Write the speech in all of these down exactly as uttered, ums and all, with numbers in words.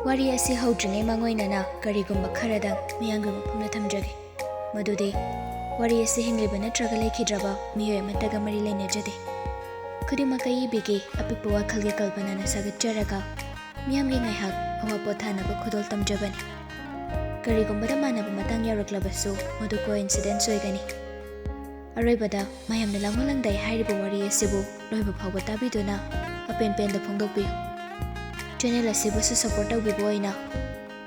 ꯋꯥꯔꯤ ꯑꯁꯤ ꯍꯧꯗ꯭ꯔꯤꯉꯩ ꯃꯥꯡꯑꯣꯏꯅꯅ ꯀꯔꯤꯒꯨꯝꯕ ꯈꯔꯗꯪ ꯃꯤꯌꯥꯝꯒꯤ ꯃꯐꯝꯗ ꯊꯝꯖꯒꯦ꯫ ꯃꯗꯨꯗꯤ, ꯋꯥꯔꯤ ꯑꯁꯤ ꯍꯤꯡꯂꯤꯕ ꯅꯠꯇ꯭ꯔꯒ ꯂꯩꯈꯤꯗ꯭ꯔꯕ ꯃꯤꯑꯣꯏ ꯑꯃꯠꯇꯒ ꯃꯔꯤ ꯂꯩꯅꯖꯗꯦ꯫ ꯈꯨꯗꯤꯡꯃꯛ ꯑꯏꯕꯤꯒꯤ ꯑꯄꯤꯛꯄ ꯋꯥꯈꯜꯒꯤ ꯀꯜꯄꯅꯥꯅ ꯁꯥꯒꯠꯆꯔꯒ ꯃꯤꯌꯥꯝꯒꯤ ꯉꯥꯏꯍꯥꯛ ꯑꯋꯥ ꯄꯣꯊꯥꯅꯕ ꯈꯨꯗꯣꯜ ꯇꯝꯖꯕꯅꯤ꯫ ꯀꯔꯤꯒꯨꯝꯕꯗ ꯃꯥꯟꯅꯕ ꯃꯇꯥꯡ ꯌꯥꯎꯔꯛꯂꯕꯁꯨ, ꯃꯗꯨ coincidence ꯑꯣꯏꯒꯅꯤ꯫ ꯑꯔꯣꯏꯕꯗ, ꯃꯌꯥꯝꯅ ꯂꯥꯡꯃꯣ ꯂꯪꯗꯥꯏ ꯍꯥꯏꯔꯤꯕ ꯋꯥꯔꯤ ꯑꯁꯤꯕꯨ ꯂꯣꯏꯕ ꯐꯥꯎꯕ ꯇꯥꯕꯤꯗꯨꯅ ꯑꯄꯦꯟ ꯄꯦꯟꯗ ꯐꯣꯡꯗꯣꯛꯄꯤꯌꯨ꯫ Channel ꯑꯁꯤꯕꯨꯁꯨ support ꯇꯧꯕꯤꯕ ꯑꯣꯏꯅ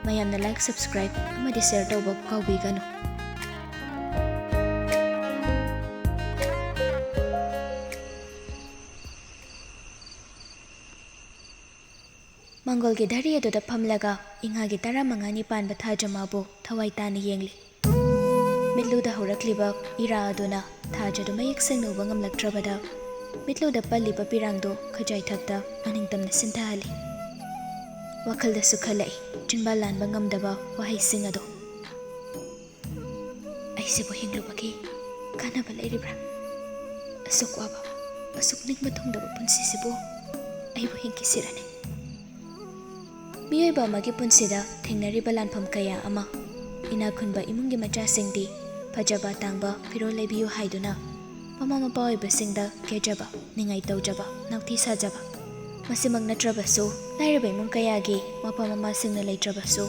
ꯃꯌꯥꯝꯅ like, subscribe ꯑꯃꯗꯤ share ꯇꯧꯕ ꯀꯥꯎꯕꯤꯒꯅꯨ꯫ ꯃꯪꯒꯣꯜꯒꯤ ꯙꯔꯤ ꯑꯗꯨꯗ ꯐꯝꯂꯒ ꯏꯉꯥꯒꯤ ꯇꯔꯥꯃꯉꯥꯅꯤ ꯄꯥꯟꯕ ꯊꯥꯖꯃꯥꯕꯨ ꯊꯋꯥꯏ ꯇꯥꯅ ꯌꯦꯡꯂꯤ꯫ ꯃꯤꯠꯂꯨꯗ ꯍꯧꯔꯛꯂꯤꯕ ꯏꯔꯥ ꯑꯗꯨꯅ ꯊꯥꯖꯗꯨ ꯃꯌꯦꯛ ꯁꯦꯡꯅ ꯎꯕ ꯉꯝꯂꯛꯇ꯭ꯔꯕꯗ, ꯃꯤꯠꯂꯨꯗ ꯄꯜꯂꯤꯕ ꯄꯤꯔꯥꯡꯗꯨ ꯈꯖꯥꯏꯊꯛꯇ ꯑꯅꯤꯡꯇꯝꯅ ꯁꯤꯟꯊꯍꯜꯂꯤ꯫ ꯋꯥꯈꯜꯗꯁꯨ ꯈꯜꯂꯛꯏ, ꯆꯤꯟꯕꯥꯜ ꯂꯥꯟꯕ ꯉꯝꯗꯕ ꯋꯥꯍꯩꯁꯤꯡ ꯑꯗꯨ꯫ "ꯑꯩꯁꯤꯕꯨ ꯍꯤꯡꯂꯨꯕꯒꯤ ꯀꯥꯟꯅꯕ ꯂꯩꯔꯤꯕ꯭ꯔꯥ? ꯑꯁꯨꯛ ꯋꯥꯕ, ꯑꯁꯨꯛ ꯅꯤꯡꯕ ꯊꯨꯡꯗꯕ ꯄꯨꯟꯁꯤꯁꯤꯕꯨ ꯑꯩꯕꯨ ꯍꯤꯡꯈꯤꯁꯤꯔꯅꯦ?" ꯃꯤꯑꯣꯏꯕ ꯑꯃꯒꯤ ꯄꯨꯟꯁꯤꯗ ꯊꯦꯡꯅꯔꯤꯕ ꯂꯥꯟꯐꯝ ꯀꯌꯥ ꯑꯃ꯫ ꯏꯅꯥꯛ ꯈꯨꯟꯕ ꯏꯃꯨꯡꯒꯤ ꯃꯆꯥꯁꯤꯡꯗꯤ ꯐꯖꯕ ꯑꯇꯥꯡꯕ ꯐꯤꯔꯣꯜ ꯂꯩꯕꯤꯌꯨ ꯍꯥꯏꯗꯨꯅ ꯃꯃꯥ ꯃꯄꯥ ꯑꯣꯏꯕꯁꯤꯡꯗ ꯀꯦꯖꯕ, ꯅꯤꯡꯉꯥꯏ ꯇꯧꯖꯕ, ꯅꯥꯎꯊꯤ ꯁꯥꯖꯕ꯫ ꯃꯁꯤꯃꯛ ꯅꯠꯇ꯭ꯔꯕꯁꯨ, ꯂꯥꯏꯔꯕ ꯏꯃꯨꯡ ꯀꯌꯥꯒꯤ ꯃꯄꯥ ꯃꯃꯥꯁꯤꯡꯅ ꯂꯩꯇ꯭ꯔꯕꯁꯨ,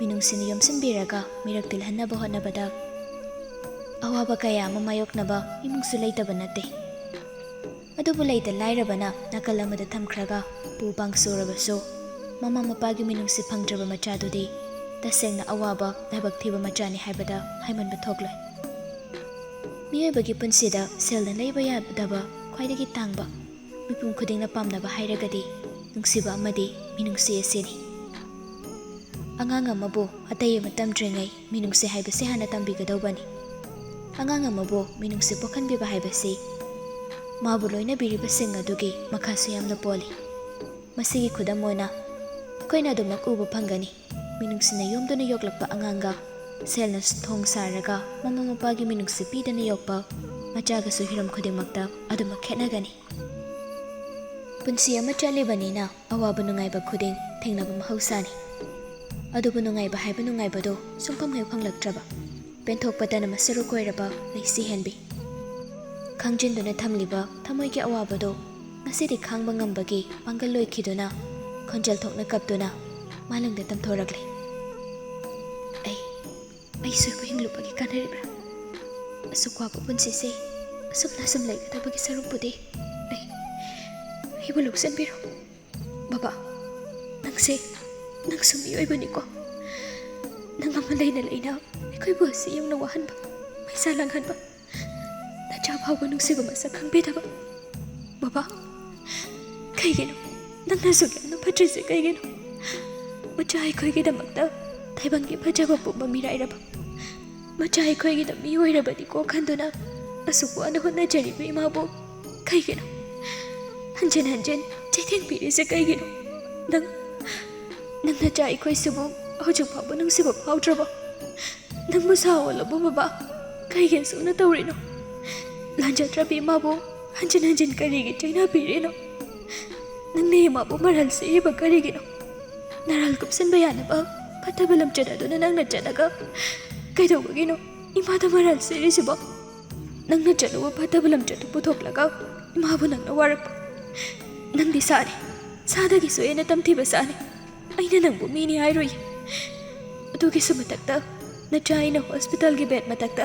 ꯃꯤꯅꯨꯡꯁꯤꯅ ꯌꯣꯝꯁꯤꯟꯕꯤꯔꯒ ꯃꯤꯔꯛ ꯇꯤꯜꯍꯟꯅꯕ ꯍꯣꯠꯅꯕꯗ ꯑꯋꯥꯕ ꯀꯌꯥ ꯑꯃ ꯃꯥꯌꯣꯛꯅꯕ ꯏꯃꯨꯡꯁꯨ ꯂꯩꯇꯕ ꯅꯠꯇꯦ꯫ ꯑꯗꯨꯕꯨ ꯂꯩꯇ ꯂꯥꯏꯔꯕꯅ ꯅꯥꯀꯜ ꯑꯃꯗ ꯊꯝꯈ꯭ꯔꯒ ꯄꯨ ꯄꯥꯡ ꯁꯨꯔꯕꯁꯨ, ꯃꯃꯥ ꯃꯄꯥꯒꯤ ꯃꯤꯅꯨꯡꯁꯤ ꯐꯪꯗ꯭ꯔꯕ ꯃꯆꯥꯗꯨꯗꯤ ꯇꯁꯦꯡꯅ ꯑꯋꯥꯕ, ꯂꯥꯏꯕꯛ ꯊꯤꯕ ꯃꯆꯥꯅꯤ ꯍꯥꯏꯕꯗ ꯍꯥꯏꯃꯟꯕ ꯊꯣꯛꯂꯣꯏ꯫ ꯃꯤꯑꯣꯏꯕꯒꯤ ꯄꯨꯟꯁꯤꯗ ꯁꯦꯜꯅ ꯂꯩꯕ ꯌꯥꯗꯕ ꯈ꯭ꯋꯥꯏꯗꯒꯤ ꯇꯥꯡꯕ, ꯃꯤꯄꯨꯝ ꯈꯨꯗꯤꯡꯅ ꯄꯥꯝꯅꯕ ꯍꯥꯏꯔꯒꯗꯤ ꯅꯨꯡꯁꯤꯕ ꯑꯃꯗꯤ ꯃꯤꯅꯨꯡꯁꯤ ꯑꯁꯤꯅꯤ꯫ ꯑꯉꯥꯡ ꯑꯃꯕꯨ ꯑꯇꯩ ꯑꯃ ꯇꯝꯗ꯭ꯔꯤꯉꯩ ꯃꯤꯅꯨꯡꯁꯤ ꯍꯥꯏꯕꯁꯤ ꯍꯥꯟꯅ ꯇꯝꯕꯤꯒꯗꯧꯕꯅꯤ꯫ ꯑꯉꯥꯡ ꯑꯃꯕꯨ ꯃꯤꯅꯨꯡꯁꯤ ꯄꯣꯛꯍꯟꯕꯤꯕ ꯍꯥꯏꯕꯁꯤ ꯃꯥꯕꯨ ꯂꯣꯏꯅꯕꯤꯔꯤꯕꯁꯤꯡ ꯑꯗꯨꯒꯤ ꯃꯈꯥꯁꯨ ꯌꯥꯝꯅ ꯄꯣꯜꯂꯤ꯫ ꯃꯁꯤꯒꯤ ꯈꯨꯗꯝ ꯑꯣꯏꯅ ꯑꯩꯈꯣꯏꯅ ꯑꯗꯨꯃꯛ ꯎꯕ ꯐꯪꯒꯅꯤ꯫ ꯃꯤꯅꯨꯡꯁꯤꯅ ꯌꯣꯝꯗꯨꯅ ꯌꯣꯛꯂꯛꯄ ꯑꯉꯥꯡꯒ ꯁꯦꯜꯅ ꯊꯣꯡ ꯁꯥꯔꯒ ꯃꯃꯥ ꯃꯄꯥꯒꯤ ꯃꯤꯅꯨꯡꯁꯤ ꯄꯤꯗꯅ ꯌꯣꯛꯄ ꯃꯆꯥꯒꯁꯨ ꯍꯤꯔꯝ ꯈꯨꯗꯤꯡꯃꯛꯇ ꯑꯗꯨꯃꯛ ꯈꯦꯠꯅꯒꯅꯤ꯫ ꯄꯨꯟꯁꯤ ꯑꯃ ꯆꯠꯂꯤꯕꯅꯤꯅ ꯑꯋꯥꯕ ꯅꯨꯡꯉꯥꯏꯕ ꯈꯨꯗꯤꯡ ꯊꯦꯡꯅꯕ ꯃꯍꯧꯁꯥꯅꯤ꯫ ꯑꯗꯨꯕꯨ ꯅꯨꯡꯉꯥꯏꯕ ꯍꯥꯏꯕ ꯅꯨꯡꯉꯥꯏꯕꯗꯣ ꯁꯨꯡꯐꯪ ꯍꯦꯛ ꯐꯪꯂꯛꯇ꯭ꯔꯕ, ꯄꯦꯟꯊꯣꯛꯄꯇꯅ ꯃꯁꯔꯨꯛ ꯑꯣꯏꯔꯕ ꯂꯩꯁꯤ ꯍꯦꯟꯕꯤ꯫ ꯈꯪꯖꯤꯟꯗꯨꯅ ꯊꯝꯂꯤꯕ ꯊꯃꯣꯏꯒꯤ ꯑꯋꯥꯕꯗꯣ ꯉꯁꯤꯗꯤ ꯈꯥꯡꯕ ꯉꯝꯕꯒꯤ ꯄꯥꯡꯒꯜ ꯂꯣꯏꯈꯤꯗꯨꯅ, ꯈꯣꯟꯖꯦꯜ ꯊꯣꯛꯅ ꯀꯞꯇꯨꯅ ꯃꯥꯂꯪꯗ ꯇꯝꯊꯣꯔꯛꯂꯦ꯫ ꯑꯩ, ꯑꯩ ꯁꯣꯏꯕ ꯍꯤꯡꯂꯨꯕꯒꯤ ꯀꯥꯟꯅꯔꯤꯕ꯭ꯔꯥ? ꯑꯁꯨꯛ ꯋꯥꯕ ꯄꯨꯟꯁꯤꯁꯦ ꯑꯁꯨꯝꯅ ꯁꯨꯝ ꯂꯩꯒꯗꯕꯒꯤ ꯁꯔꯨꯛꯄꯨꯗꯤ ꯑꯩ, ꯑꯩꯕꯨ ꯂꯧꯁꯤꯟꯕꯤꯔꯣ꯫ ꯕꯕꯥ, ꯅꯪꯁꯦ, ꯅꯪꯁꯨ ꯃꯤꯑꯣꯏꯕꯅꯤꯀꯣ꯫ ꯅꯪ ꯑꯃ ꯂꯩꯅ ꯂꯩꯅ ꯑꯩꯈꯣꯏꯕꯨ ꯑꯁꯤ ꯌꯧꯅ ꯋꯥꯍꯟꯕ, ꯃꯩꯁꯥ ꯂꯥꯡꯍꯟꯕ, ꯅꯆꯥ ꯐꯥꯎꯕ ꯅꯨꯡꯁꯤꯕ ꯃꯁꯛ ꯈꯪꯕꯤꯗꯕ꯫ ꯕꯕꯥ, ꯀꯩꯒꯤꯅꯣ ꯅꯪꯅ ꯑꯁꯨꯛ ꯌꯥꯝꯅ ꯐꯠꯇ꯭ꯔꯤꯁꯦ? ꯀꯩꯒꯤꯅꯣ? ꯃꯆꯥ ꯑꯩꯈꯣꯏꯒꯤꯗꯃꯛꯇ ꯇꯥꯏꯕꯪꯒꯤ ꯐꯖꯕ ꯄꯨꯝꯕ ꯃꯤꯔꯥꯏꯔꯕ, ꯃꯆꯥ ꯑꯩꯈꯣꯏꯒꯤꯗ ꯃꯤ ꯑꯣꯏꯔꯕꯅꯤꯀꯣ ꯈꯟꯗꯨꯅ ꯑꯁꯨꯛ ꯋꯥꯅ ꯍꯣꯠꯅꯖꯔꯤꯕ ꯏꯃꯥꯕꯨ ꯀꯩꯒꯤꯅꯣ ꯍꯟꯖꯤꯟ ꯍꯟꯖꯤꯟ ꯆꯩꯊꯦꯡ ꯄꯤꯔꯤꯁꯦ? ꯀꯩꯒꯤꯅꯣ? ꯅꯪ, ꯅꯪ ꯅꯆꯥ ꯑꯩꯈꯣꯏꯁꯤꯕꯨ ꯍꯧꯖꯤꯛ ꯐꯥꯎꯕ ꯅꯨꯡꯁꯤꯕ ꯐꯥꯎꯗ꯭ꯔꯕꯣ? ꯅꯪꯕꯨ ꯁꯥ ꯑꯣꯜꯂꯕꯣ ꯕꯕꯥ? ꯀꯩꯒꯤ ꯑꯁꯨꯛꯅ ꯇꯧꯔꯤꯅꯣ? ꯂꯥꯟꯖꯗ꯭ꯔꯕꯤ ꯏꯃꯥꯕꯨ ꯍꯟꯖꯤꯟ ꯍꯟꯖꯤꯟ ꯀꯔꯤꯒꯤ ꯆꯩꯅꯕꯤꯔꯤꯅꯣ? ꯅꯪꯅ ꯏꯃꯥꯕꯨ ꯃꯔꯜ ꯁꯤꯔꯤꯕ ꯀꯔꯤꯒꯤꯅꯣ? ꯅꯔꯥꯜ ꯀꯨꯞꯁꯤꯟꯕ ꯌꯥꯅꯕ ꯐꯠꯇꯕ ꯂꯝꯆꯠ ꯑꯗꯨꯅ ꯅꯪꯅ ꯆꯠꯂꯒ ꯀꯩꯗꯧꯕꯒꯤꯅꯣ ꯏꯃꯥꯗ ꯃꯔꯜ ꯁꯤꯔꯤꯁꯤꯕꯣ? ꯅꯪꯅ ꯆꯠꯂꯨꯕ ꯐꯠꯇꯕ ꯂꯝꯆꯠꯇꯨ ꯄꯨꯊꯣꯛꯂꯒ ꯏꯃꯥꯕꯨ ꯅꯪꯅ ꯋꯥꯔꯛꯄ꯫ ꯅꯪꯗꯤ ꯁꯥꯅꯤ, ꯁꯥꯗꯒꯤꯁꯨ ꯍꯦꯟꯅ ꯇꯝꯊꯤꯕ ꯁꯥꯅꯤ꯫ ꯑꯩꯅ ꯅꯪꯕꯨ ꯃꯤꯅꯤ ꯍꯥꯏꯔꯨꯏ꯫ ꯑꯗꯨꯒꯤꯁꯨ ꯃꯊꯛꯇ ꯅꯆꯥ ꯑꯩꯅ ꯍꯣꯁꯄꯤꯇꯥꯜꯒꯤ ꯕꯦꯗ ꯃꯊꯛꯇ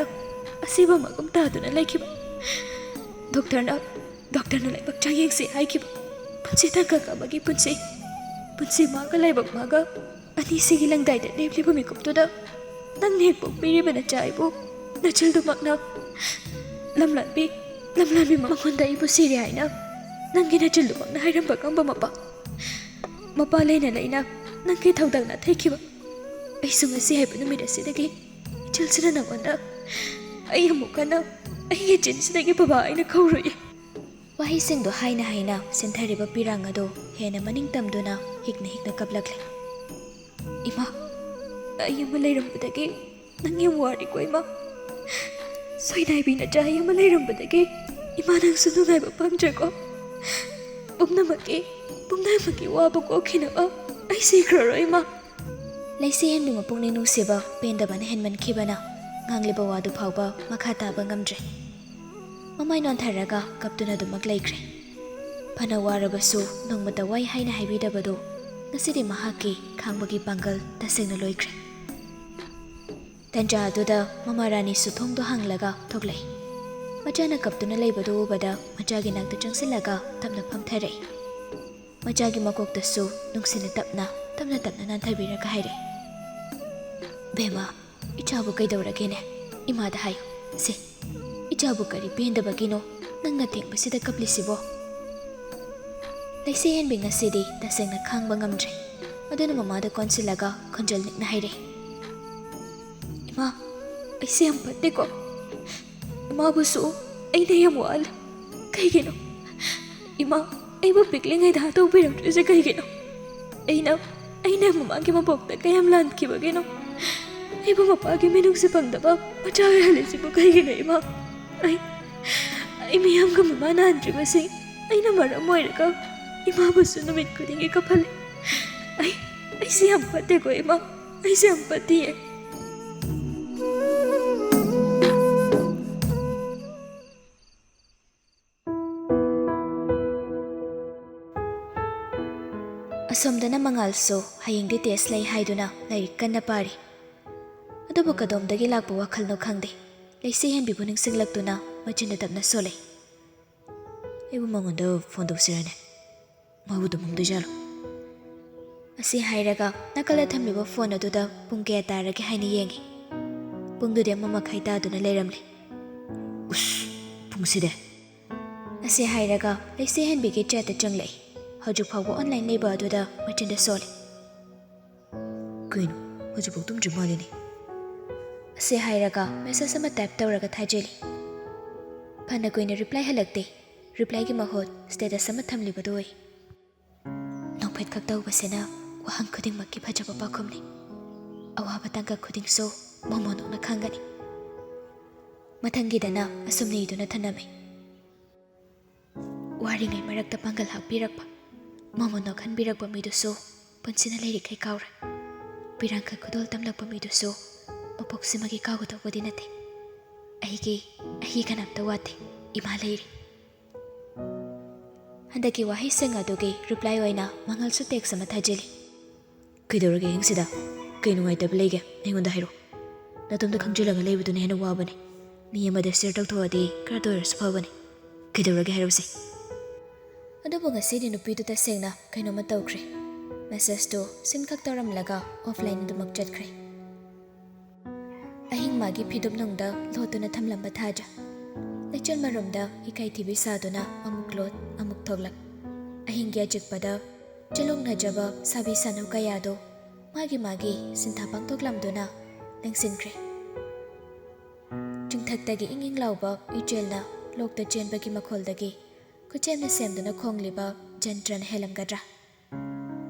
ꯑꯁꯤꯕ ꯃꯒꯨꯝ ꯇꯥꯗꯨꯅ ꯂꯩꯈꯤꯕ꯫ ꯗꯣꯛꯇꯔꯅ, ꯗꯣꯛꯇꯔꯅ ꯂꯥꯏꯕꯛ ꯆꯥꯡ ꯌꯦꯡꯁꯤ ꯍꯥꯏꯈꯤꯕ꯫ ꯄꯨꯟꯁꯤ ꯇꯥꯡꯀꯛ ꯑꯃꯒꯤ ꯄꯨꯟꯁꯤ, ꯄꯨꯟꯁꯤ ꯃꯥꯒ ꯂꯥꯏꯕꯛ ꯃꯥꯒ ꯑꯅꯤꯁꯤꯒꯤ ꯂꯪꯗꯥꯏꯗ ꯂꯦꯞꯂꯤꯕ ꯃꯤꯀꯨꯞꯇꯨꯗ ꯅꯪꯅ ꯍꯦꯛ ꯄꯣꯛꯄꯤꯔꯤꯕ ꯅꯆꯥ ꯑꯩꯕꯨ ꯅꯆꯤꯜꯗꯨꯃꯛꯅ ꯂꯝꯂꯥꯟꯕꯤ, ꯂꯝꯂꯥꯟꯕꯤ ꯃꯉꯣꯟꯗ ꯑꯩꯕꯨ ꯁꯤꯔꯦ ꯍꯥꯏꯅ ꯅꯪꯒꯤ ꯅꯆꯤꯜꯗꯨꯃꯛꯅ ꯍꯥꯏꯔꯝꯕ ꯉꯝꯕ ꯃꯄꯥ, ꯃꯄꯥ ꯂꯩꯅ ꯂꯩꯅ ꯅꯪꯒꯤ ꯊꯧꯗꯥꯡ ꯅꯥꯊꯩꯈꯤꯕ꯫ ꯑꯩꯁꯨ ꯉꯁꯤ ꯍꯥꯏꯕ ꯅꯨꯃꯤꯠ ꯑꯁꯤꯗꯒꯤ ꯏꯆꯤꯜꯁꯤꯅ ꯅꯪꯉꯣꯟꯗ ꯑꯩ ꯑꯃꯨꯛ ꯍꯟꯅ ꯑꯩꯒꯤ ꯆꯤꯟꯁꯤꯗꯒꯤ ꯕꯕꯥ ꯍꯥꯏꯅ ꯀꯧꯔꯣꯏ꯫ ꯋꯥꯍꯩꯁꯤꯡꯗꯣ ꯍꯥꯏꯅ ꯍꯥꯏꯅ ꯁꯦꯟꯊꯔꯤꯕ ꯄꯤꯔꯥꯡ ꯑꯗꯣ ꯍꯦꯟꯅ ꯃꯅꯤꯡ ꯇꯝꯗꯨꯅ ꯍꯤꯛꯅ ꯍꯤꯛꯅ ꯀꯞꯂꯛꯂꯦ꯫ ꯏꯃꯥ, ꯑꯩ ꯑꯃ ꯂꯩꯔꯝꯕꯗꯒꯤ ꯅꯪ ꯌꯥꯝ ꯋꯥꯔꯦꯀꯣ ꯏꯃꯥ꯫ ꯁꯣꯏꯅꯥꯏꯕꯤ ꯅꯆꯥ ꯑꯩ ꯑꯃ ꯂꯩꯔꯝꯕꯗꯒꯤ ꯏꯃꯥ ꯅꯪꯁꯨ ꯅꯨꯡꯉꯥꯏꯕ ꯐꯪꯗ꯭ꯔꯦꯀꯣ꯫ ꯄꯨꯝꯅꯃꯛꯀꯤ, ꯄꯨꯝꯅꯃꯛꯀꯤ ꯋꯥꯕ ꯀꯣꯛꯈꯤꯅꯕ ꯑꯩ ꯁꯤꯈ꯭ꯔꯔꯣꯏ, ꯏꯃꯥ꯫ ꯂꯩꯁꯤ ꯍꯦꯟꯕꯤ ꯃꯄꯨꯛꯅꯤꯡ ꯅꯨꯡꯁꯤꯕ ꯄꯦꯟꯗꯕꯅ ꯍꯦꯟꯃꯟꯈꯤꯕꯅ ꯉꯥꯡꯂꯤꯕ ꯋꯥꯗꯨ ꯐꯥꯎꯕ ꯃꯈꯥ ꯇꯥꯕ ꯉꯝꯗ꯭ꯔꯦ꯫ ꯃꯃꯥꯏ ꯅꯣꯟꯊꯔꯒ ꯀꯞꯇꯨꯅ ꯑꯗꯨꯃꯛ ꯂꯩꯈ꯭ꯔꯦ꯫ ꯐꯅ ꯋꯥꯔꯕꯁꯨ ꯅꯣꯡꯃꯇ ꯋꯥꯏ ꯍꯥꯏꯅ ꯍꯥꯏꯕꯤꯗꯕꯗꯨ ꯉꯁꯤꯗꯤ ꯃꯍꯥꯛꯀꯤ ꯈꯥꯡꯕꯒꯤ ꯄꯥꯡꯒꯜ ꯇꯁꯦꯡꯅ ꯂꯣꯏꯈ꯭ꯔꯦ꯫ ꯇꯟꯖꯥ ꯑꯗꯨꯗ ꯃꯃꯥ ꯔꯥꯅꯤꯁꯨ ꯊꯣꯡꯗꯣ ꯍꯥꯡꯂꯒ ꯊꯣꯛꯂꯛꯏ꯫ ꯃꯆꯥꯅ ꯀꯞꯇꯨꯅ ꯂꯩꯕꯗꯨ ꯎꯕꯗ ꯃꯆꯥꯒꯤ ꯅꯥꯛꯇ ꯆꯪꯁꯤꯜꯂꯒ ꯇꯞꯅ ꯐꯝꯊꯔꯛꯏ꯫ ꯃꯆꯥꯒꯤ ꯃꯀꯣꯛꯇꯁꯨ ꯅꯨꯡꯁꯤꯅ ꯇꯞꯅ, ꯇꯞꯅ ꯇꯞꯅ ꯅꯥꯟꯊꯕꯤꯔꯒ ꯍꯥꯏꯔꯛꯏ, "ꯕꯦꯝꯃ, ꯏꯆꯥꯕꯨ ꯀꯩꯗꯧꯔꯒꯦꯅꯦ? ꯏꯃꯥꯗ ꯍꯥꯏꯌꯨ꯫ ꯁꯦ, ꯏꯆꯥꯕꯨ ꯀꯔꯤ ꯄꯦꯟꯗꯕꯒꯤꯅꯣ ꯅꯪꯅ ꯊꯦꯡꯕꯁꯤꯗ ꯀꯞꯂꯤꯁꯤꯕꯣ?" ꯂꯩꯁꯦ ꯍꯦꯟꯕꯤ ꯉꯁꯤꯗꯤ ꯇꯁꯦꯡꯅ ꯈꯥꯡꯕ ꯉꯝꯗ꯭ꯔꯦ꯫ ꯑꯗꯨꯅ ꯃꯃꯥꯗ ꯀꯣꯟꯁꯤꯜꯂꯒ ꯈꯣꯟꯖꯦꯜ ꯅꯤꯛꯅ ꯍꯥꯏꯔꯛꯏ, "ꯏꯃꯥ, ꯑꯩꯁꯦ ꯌꯥꯝ ꯐꯠꯇꯦꯀꯣ꯫ ꯏꯃꯥꯕꯨꯁꯨ ꯑꯩꯅ ꯌꯥꯝ ꯋꯥꯍꯜꯂꯦ꯫ ꯀꯩꯒꯤꯅꯣ? ꯏꯃꯥ, ꯑꯩꯕꯨ ꯄꯤꯛꯂꯤꯉꯩꯗ ꯇꯧꯕꯤꯔꯝꯗ꯭ꯔꯤꯁꯦ ꯀꯩꯒꯤꯅꯣ? ꯑꯩꯅ, ꯑꯩꯅ ꯃꯃꯥꯒꯤ ꯃꯄꯣꯛꯇ ꯀꯌꯥꯝ ꯂꯥꯟꯈꯤꯕꯒꯤꯅꯣ? ꯑꯩꯕꯨ ꯃꯄꯥꯒꯤ ꯃꯤꯅꯨꯡꯁꯤ ꯐꯪꯗꯕ ꯃꯆꯥ ꯑꯣꯏꯍꯜꯂꯤꯁꯤꯕꯨ ꯀꯩꯒꯤꯅꯣ, ꯏꯃꯥ? ꯑꯩ, ꯑꯩ ꯃꯤꯌꯥꯝꯒ ꯃꯃꯥꯟꯅꯍꯟꯗ꯭ꯔꯤꯕꯁꯤ ꯑꯩꯅ ꯃꯔꯝ ꯑꯣꯏꯔꯒ ꯏꯃꯥꯕꯨꯁꯨ ꯅꯨꯃꯤꯠ ꯈꯨꯗꯤꯡꯒꯤ ꯀꯞꯍꯜꯂꯤ꯫ ꯑꯩ, ꯑꯩꯁꯦ ꯌꯥꯝ ꯐꯠꯇꯦꯀꯣ, ꯏꯃꯥ꯫ ꯑꯩꯁꯦ ꯌꯥꯝ ꯐꯠꯇꯤꯌꯦ꯫" ꯑꯁꯣꯝꯗꯅ ꯃꯉꯥꯜꯁꯨ ꯍꯌꯦꯡꯗꯤ ꯇꯦꯁ ꯂꯩ ꯍꯥꯏꯗꯨꯅ ꯂꯥꯏꯔꯤꯛ ꯀꯟꯅ ꯄꯥꯔꯤ꯫ ꯑꯗꯨꯕꯨ ꯀꯗꯣꯝꯗꯒꯤ ꯂꯥꯛꯄ ꯋꯥꯈꯜꯅꯣ ꯈꯪꯗꯦ, ꯂꯩꯁꯤ ꯍꯦꯟꯕꯤꯕꯨ ꯅꯤꯡꯁꯤꯡꯂꯛꯇꯨꯅ ꯃꯆꯤꯟꯗ ꯇꯞꯅ ꯁꯣꯜꯂꯤ꯫ "ꯑꯩꯕꯨ ꯃꯉꯣꯟꯗ ꯐꯣꯟ ꯇꯧꯁꯤꯔꯅꯦ? ꯃꯥꯕꯨ ꯇꯨꯝꯃꯝꯗꯣꯏꯖꯥꯠꯂꯣ?" ꯑꯁꯤ ꯍꯥꯏꯔꯒ ꯅꯥꯀꯜꯗ ꯊꯝꯂꯤꯕ ꯐꯣꯟ ꯑꯗꯨꯗ ꯄꯨꯡ ꯀꯌꯥ ꯇꯥꯔꯒꯦ ꯍꯥꯏꯅ ꯌꯦꯡꯉꯤ꯫ ꯄꯨꯡꯗꯨꯗꯤ ꯑꯃ ꯃꯈꯥꯏ ꯇꯥꯗꯨꯅ ꯂꯩꯔꯝꯂꯦ꯫ "ꯎꯁ, ꯄꯨꯡꯁꯤꯗꯤ!" ꯑꯁꯤ ꯍꯥꯏꯔꯒ ꯂꯩꯁꯦ ꯍꯦꯟꯕꯤꯒꯤ ꯆꯦꯠꯇ ꯆꯪꯂꯛꯏ꯫ ꯍꯧꯖꯤꯛ ꯐꯥꯎꯕ ꯑꯣꯟꯂꯥꯏꯟ ꯂꯩꯕ ꯑꯗꯨꯗ ꯃꯆꯤꯟꯗ ꯁꯣꯜꯂꯤ꯫ "ꯀꯩꯅꯣ, ꯍꯧꯖꯤꯛꯐꯥꯎ ꯇꯨꯝꯗ꯭ꯔꯤ ꯃꯥꯜꯂꯤꯅꯦ?" ꯑꯁꯤ ꯍꯥꯏꯔꯒ ꯃꯦꯁꯦꯖ ꯑꯃ ꯇꯥꯏꯞ ꯇꯧꯔꯒ ꯊꯥꯖꯤꯜꯂꯤ꯫ ꯐꯅ ꯀꯨꯏꯅ ꯔꯤꯄ꯭ꯂꯥꯏ ꯍꯜꯂꯛꯇꯦ꯫ ꯔꯤꯄ꯭ꯂꯥꯏꯒꯤ ꯃꯍꯨꯠ ꯁ꯭ꯇꯦꯇꯁ ꯑꯃ ꯊꯝꯂꯤꯕꯗꯨ ꯑꯣꯏ꯫ ꯅꯣꯛꯐꯦꯠ ꯈꯛ ꯇꯧꯕꯁꯤꯅ ꯋꯥꯍꯪ ꯈꯨꯗꯤꯡꯃꯛꯀꯤ ꯐꯖꯕ ꯄꯥꯎꯈꯨꯝꯅꯤ꯫ ꯑꯋꯥꯕ ꯇꯥꯡꯀꯛ ꯈꯨꯗꯤꯡꯁꯨ ꯃꯣꯃꯣꯟ ꯅꯣꯛꯅ ꯈꯪꯒꯅꯤ꯫ ꯃꯊꯪꯒꯤꯗꯅ ꯑꯁꯨꯝꯅ ꯏꯗꯨꯅ ꯊꯅꯝꯃꯤ꯫ ꯋꯥꯔꯤꯉꯩ ꯃꯔꯛꯇ ꯄꯥꯡꯒꯜ ꯍꯥꯞꯄꯤꯔꯛꯄ, ꯃꯣꯃꯣꯟ ꯅꯣꯛꯍꯟꯕꯤꯔꯛꯄ ꯃꯤꯗꯨꯁꯨ ꯄꯨꯟꯁꯤꯅ ꯂꯩꯔꯤꯈꯩ ꯀꯥꯎꯔꯣꯏ꯫ ꯄꯤꯔꯥꯡꯈ ꯈꯨꯗꯣꯜ ꯇꯝꯂꯛꯄ ꯃꯤꯗꯨꯁꯨ ꯃꯄꯣꯛꯁꯤꯃꯒꯤ ꯀꯥꯎꯒꯗꯧꯕꯗꯤ ꯅꯠꯇꯦ꯫ ꯑꯩꯒꯤ ꯑꯍꯤ ꯀꯅꯥꯝꯇ ꯋꯥꯠꯇꯦ꯫ ꯏꯃꯥ ꯂꯩꯔꯤ꯫ ꯍꯟꯗꯛꯀꯤ ꯋꯥꯍꯩꯁꯤꯡ ꯑꯗꯨꯒꯤ ꯔꯤꯄ꯭ꯂꯥꯏ ꯑꯣꯏꯅ ꯃꯉꯥꯜꯁꯨ ꯇꯦꯛꯁ ꯑꯃ ꯊꯥꯖꯤꯜꯂꯤ꯫ "ꯀꯩꯗꯧꯔꯒꯦ ꯑꯍꯤꯡꯁꯤꯗ? ꯀꯩ ꯅꯨꯡꯉꯥꯏꯇꯕ ꯂꯩꯒꯦ? ꯑꯩꯉꯣꯟꯗ ꯍꯥꯏꯔꯣ꯫ ꯅꯇꯣꯝꯇ ꯈꯪꯖꯤꯜꯂꯒ ꯂꯩꯕꯗꯨꯅ ꯍꯦꯟꯅ ꯋꯥꯕꯅꯦ꯫ ꯃꯤ ꯑꯃꯗ ꯁꯤꯌꯔ ꯇꯧꯊꯣꯛꯑꯗꯤ ꯈꯔꯇ ꯑꯣꯏꯔꯁꯨ ꯐꯕꯅꯦ꯫ ꯀꯩꯗꯧꯔꯒꯦ ꯍꯥꯏꯔꯣꯁꯦ?" ꯑꯗꯨꯕꯨ ꯉꯁꯤꯗꯤ ꯅꯨꯄꯤꯗꯨ ꯇꯁꯦꯡꯅ ꯀꯩꯅꯣꯝꯃ ꯇꯧꯈ꯭ꯔꯦ꯫ ꯃꯦꯁꯦꯖꯇꯨ ꯁꯤꯟ ꯈꯛ ꯇꯧꯔꯝꯂꯒ ꯑꯣꯐꯂꯥꯏꯟ ꯑꯗꯨꯃꯛ ꯆꯠꯈ꯭ꯔꯦ꯫ ꯑꯍꯤꯡ ꯃꯥꯒꯤ ꯐꯤꯗꯨꯞ ꯅꯨꯡꯗ ꯂꯣꯠꯇꯨꯅ ꯊꯝꯂꯝꯕ ꯊꯥꯖ ꯂꯩꯆꯤꯜ ꯃꯔꯨꯝꯗ ꯏꯀꯥꯏ ꯊꯤꯕꯤ ꯁꯥꯗꯨꯅ ꯑꯃꯨꯛ ꯂꯣꯠ ꯑꯃꯨꯛ ꯊꯣꯛꯂꯛ꯫ ꯑꯍꯤꯡꯒꯤ ꯑꯆꯤꯛꯄꯗ ꯆꯤꯜꯂꯣꯛꯅꯖꯕ ꯁꯥꯕꯤ ꯁꯥꯅꯧ ꯀꯌꯥꯗꯣ ꯃꯥꯒꯤ ꯃꯥꯒꯤ ꯁꯤꯟꯊꯥ ꯄꯥꯡꯊꯣꯛꯂꯝꯗꯨꯅ ꯂꯦꯡꯁꯤꯟꯈ꯭ꯔꯦ꯫ ꯆꯤꯡꯊꯛꯇꯒꯤ ꯏꯪ ꯏꯪ ꯂꯥꯎꯕ ꯏꯆꯦꯜꯅ ꯂꯣꯛꯇ ꯆꯦꯟꯕꯒꯤ ꯃꯈꯣꯜꯗꯒꯤ ꯈꯨꯠꯁꯦꯝꯅ ꯁꯦꯝꯗꯨꯅ ꯈꯣꯡꯂꯤꯕ ꯖꯟꯇ꯭ꯔꯅ ꯍꯦꯜꯂꯝꯒꯗ꯭ꯔꯥ?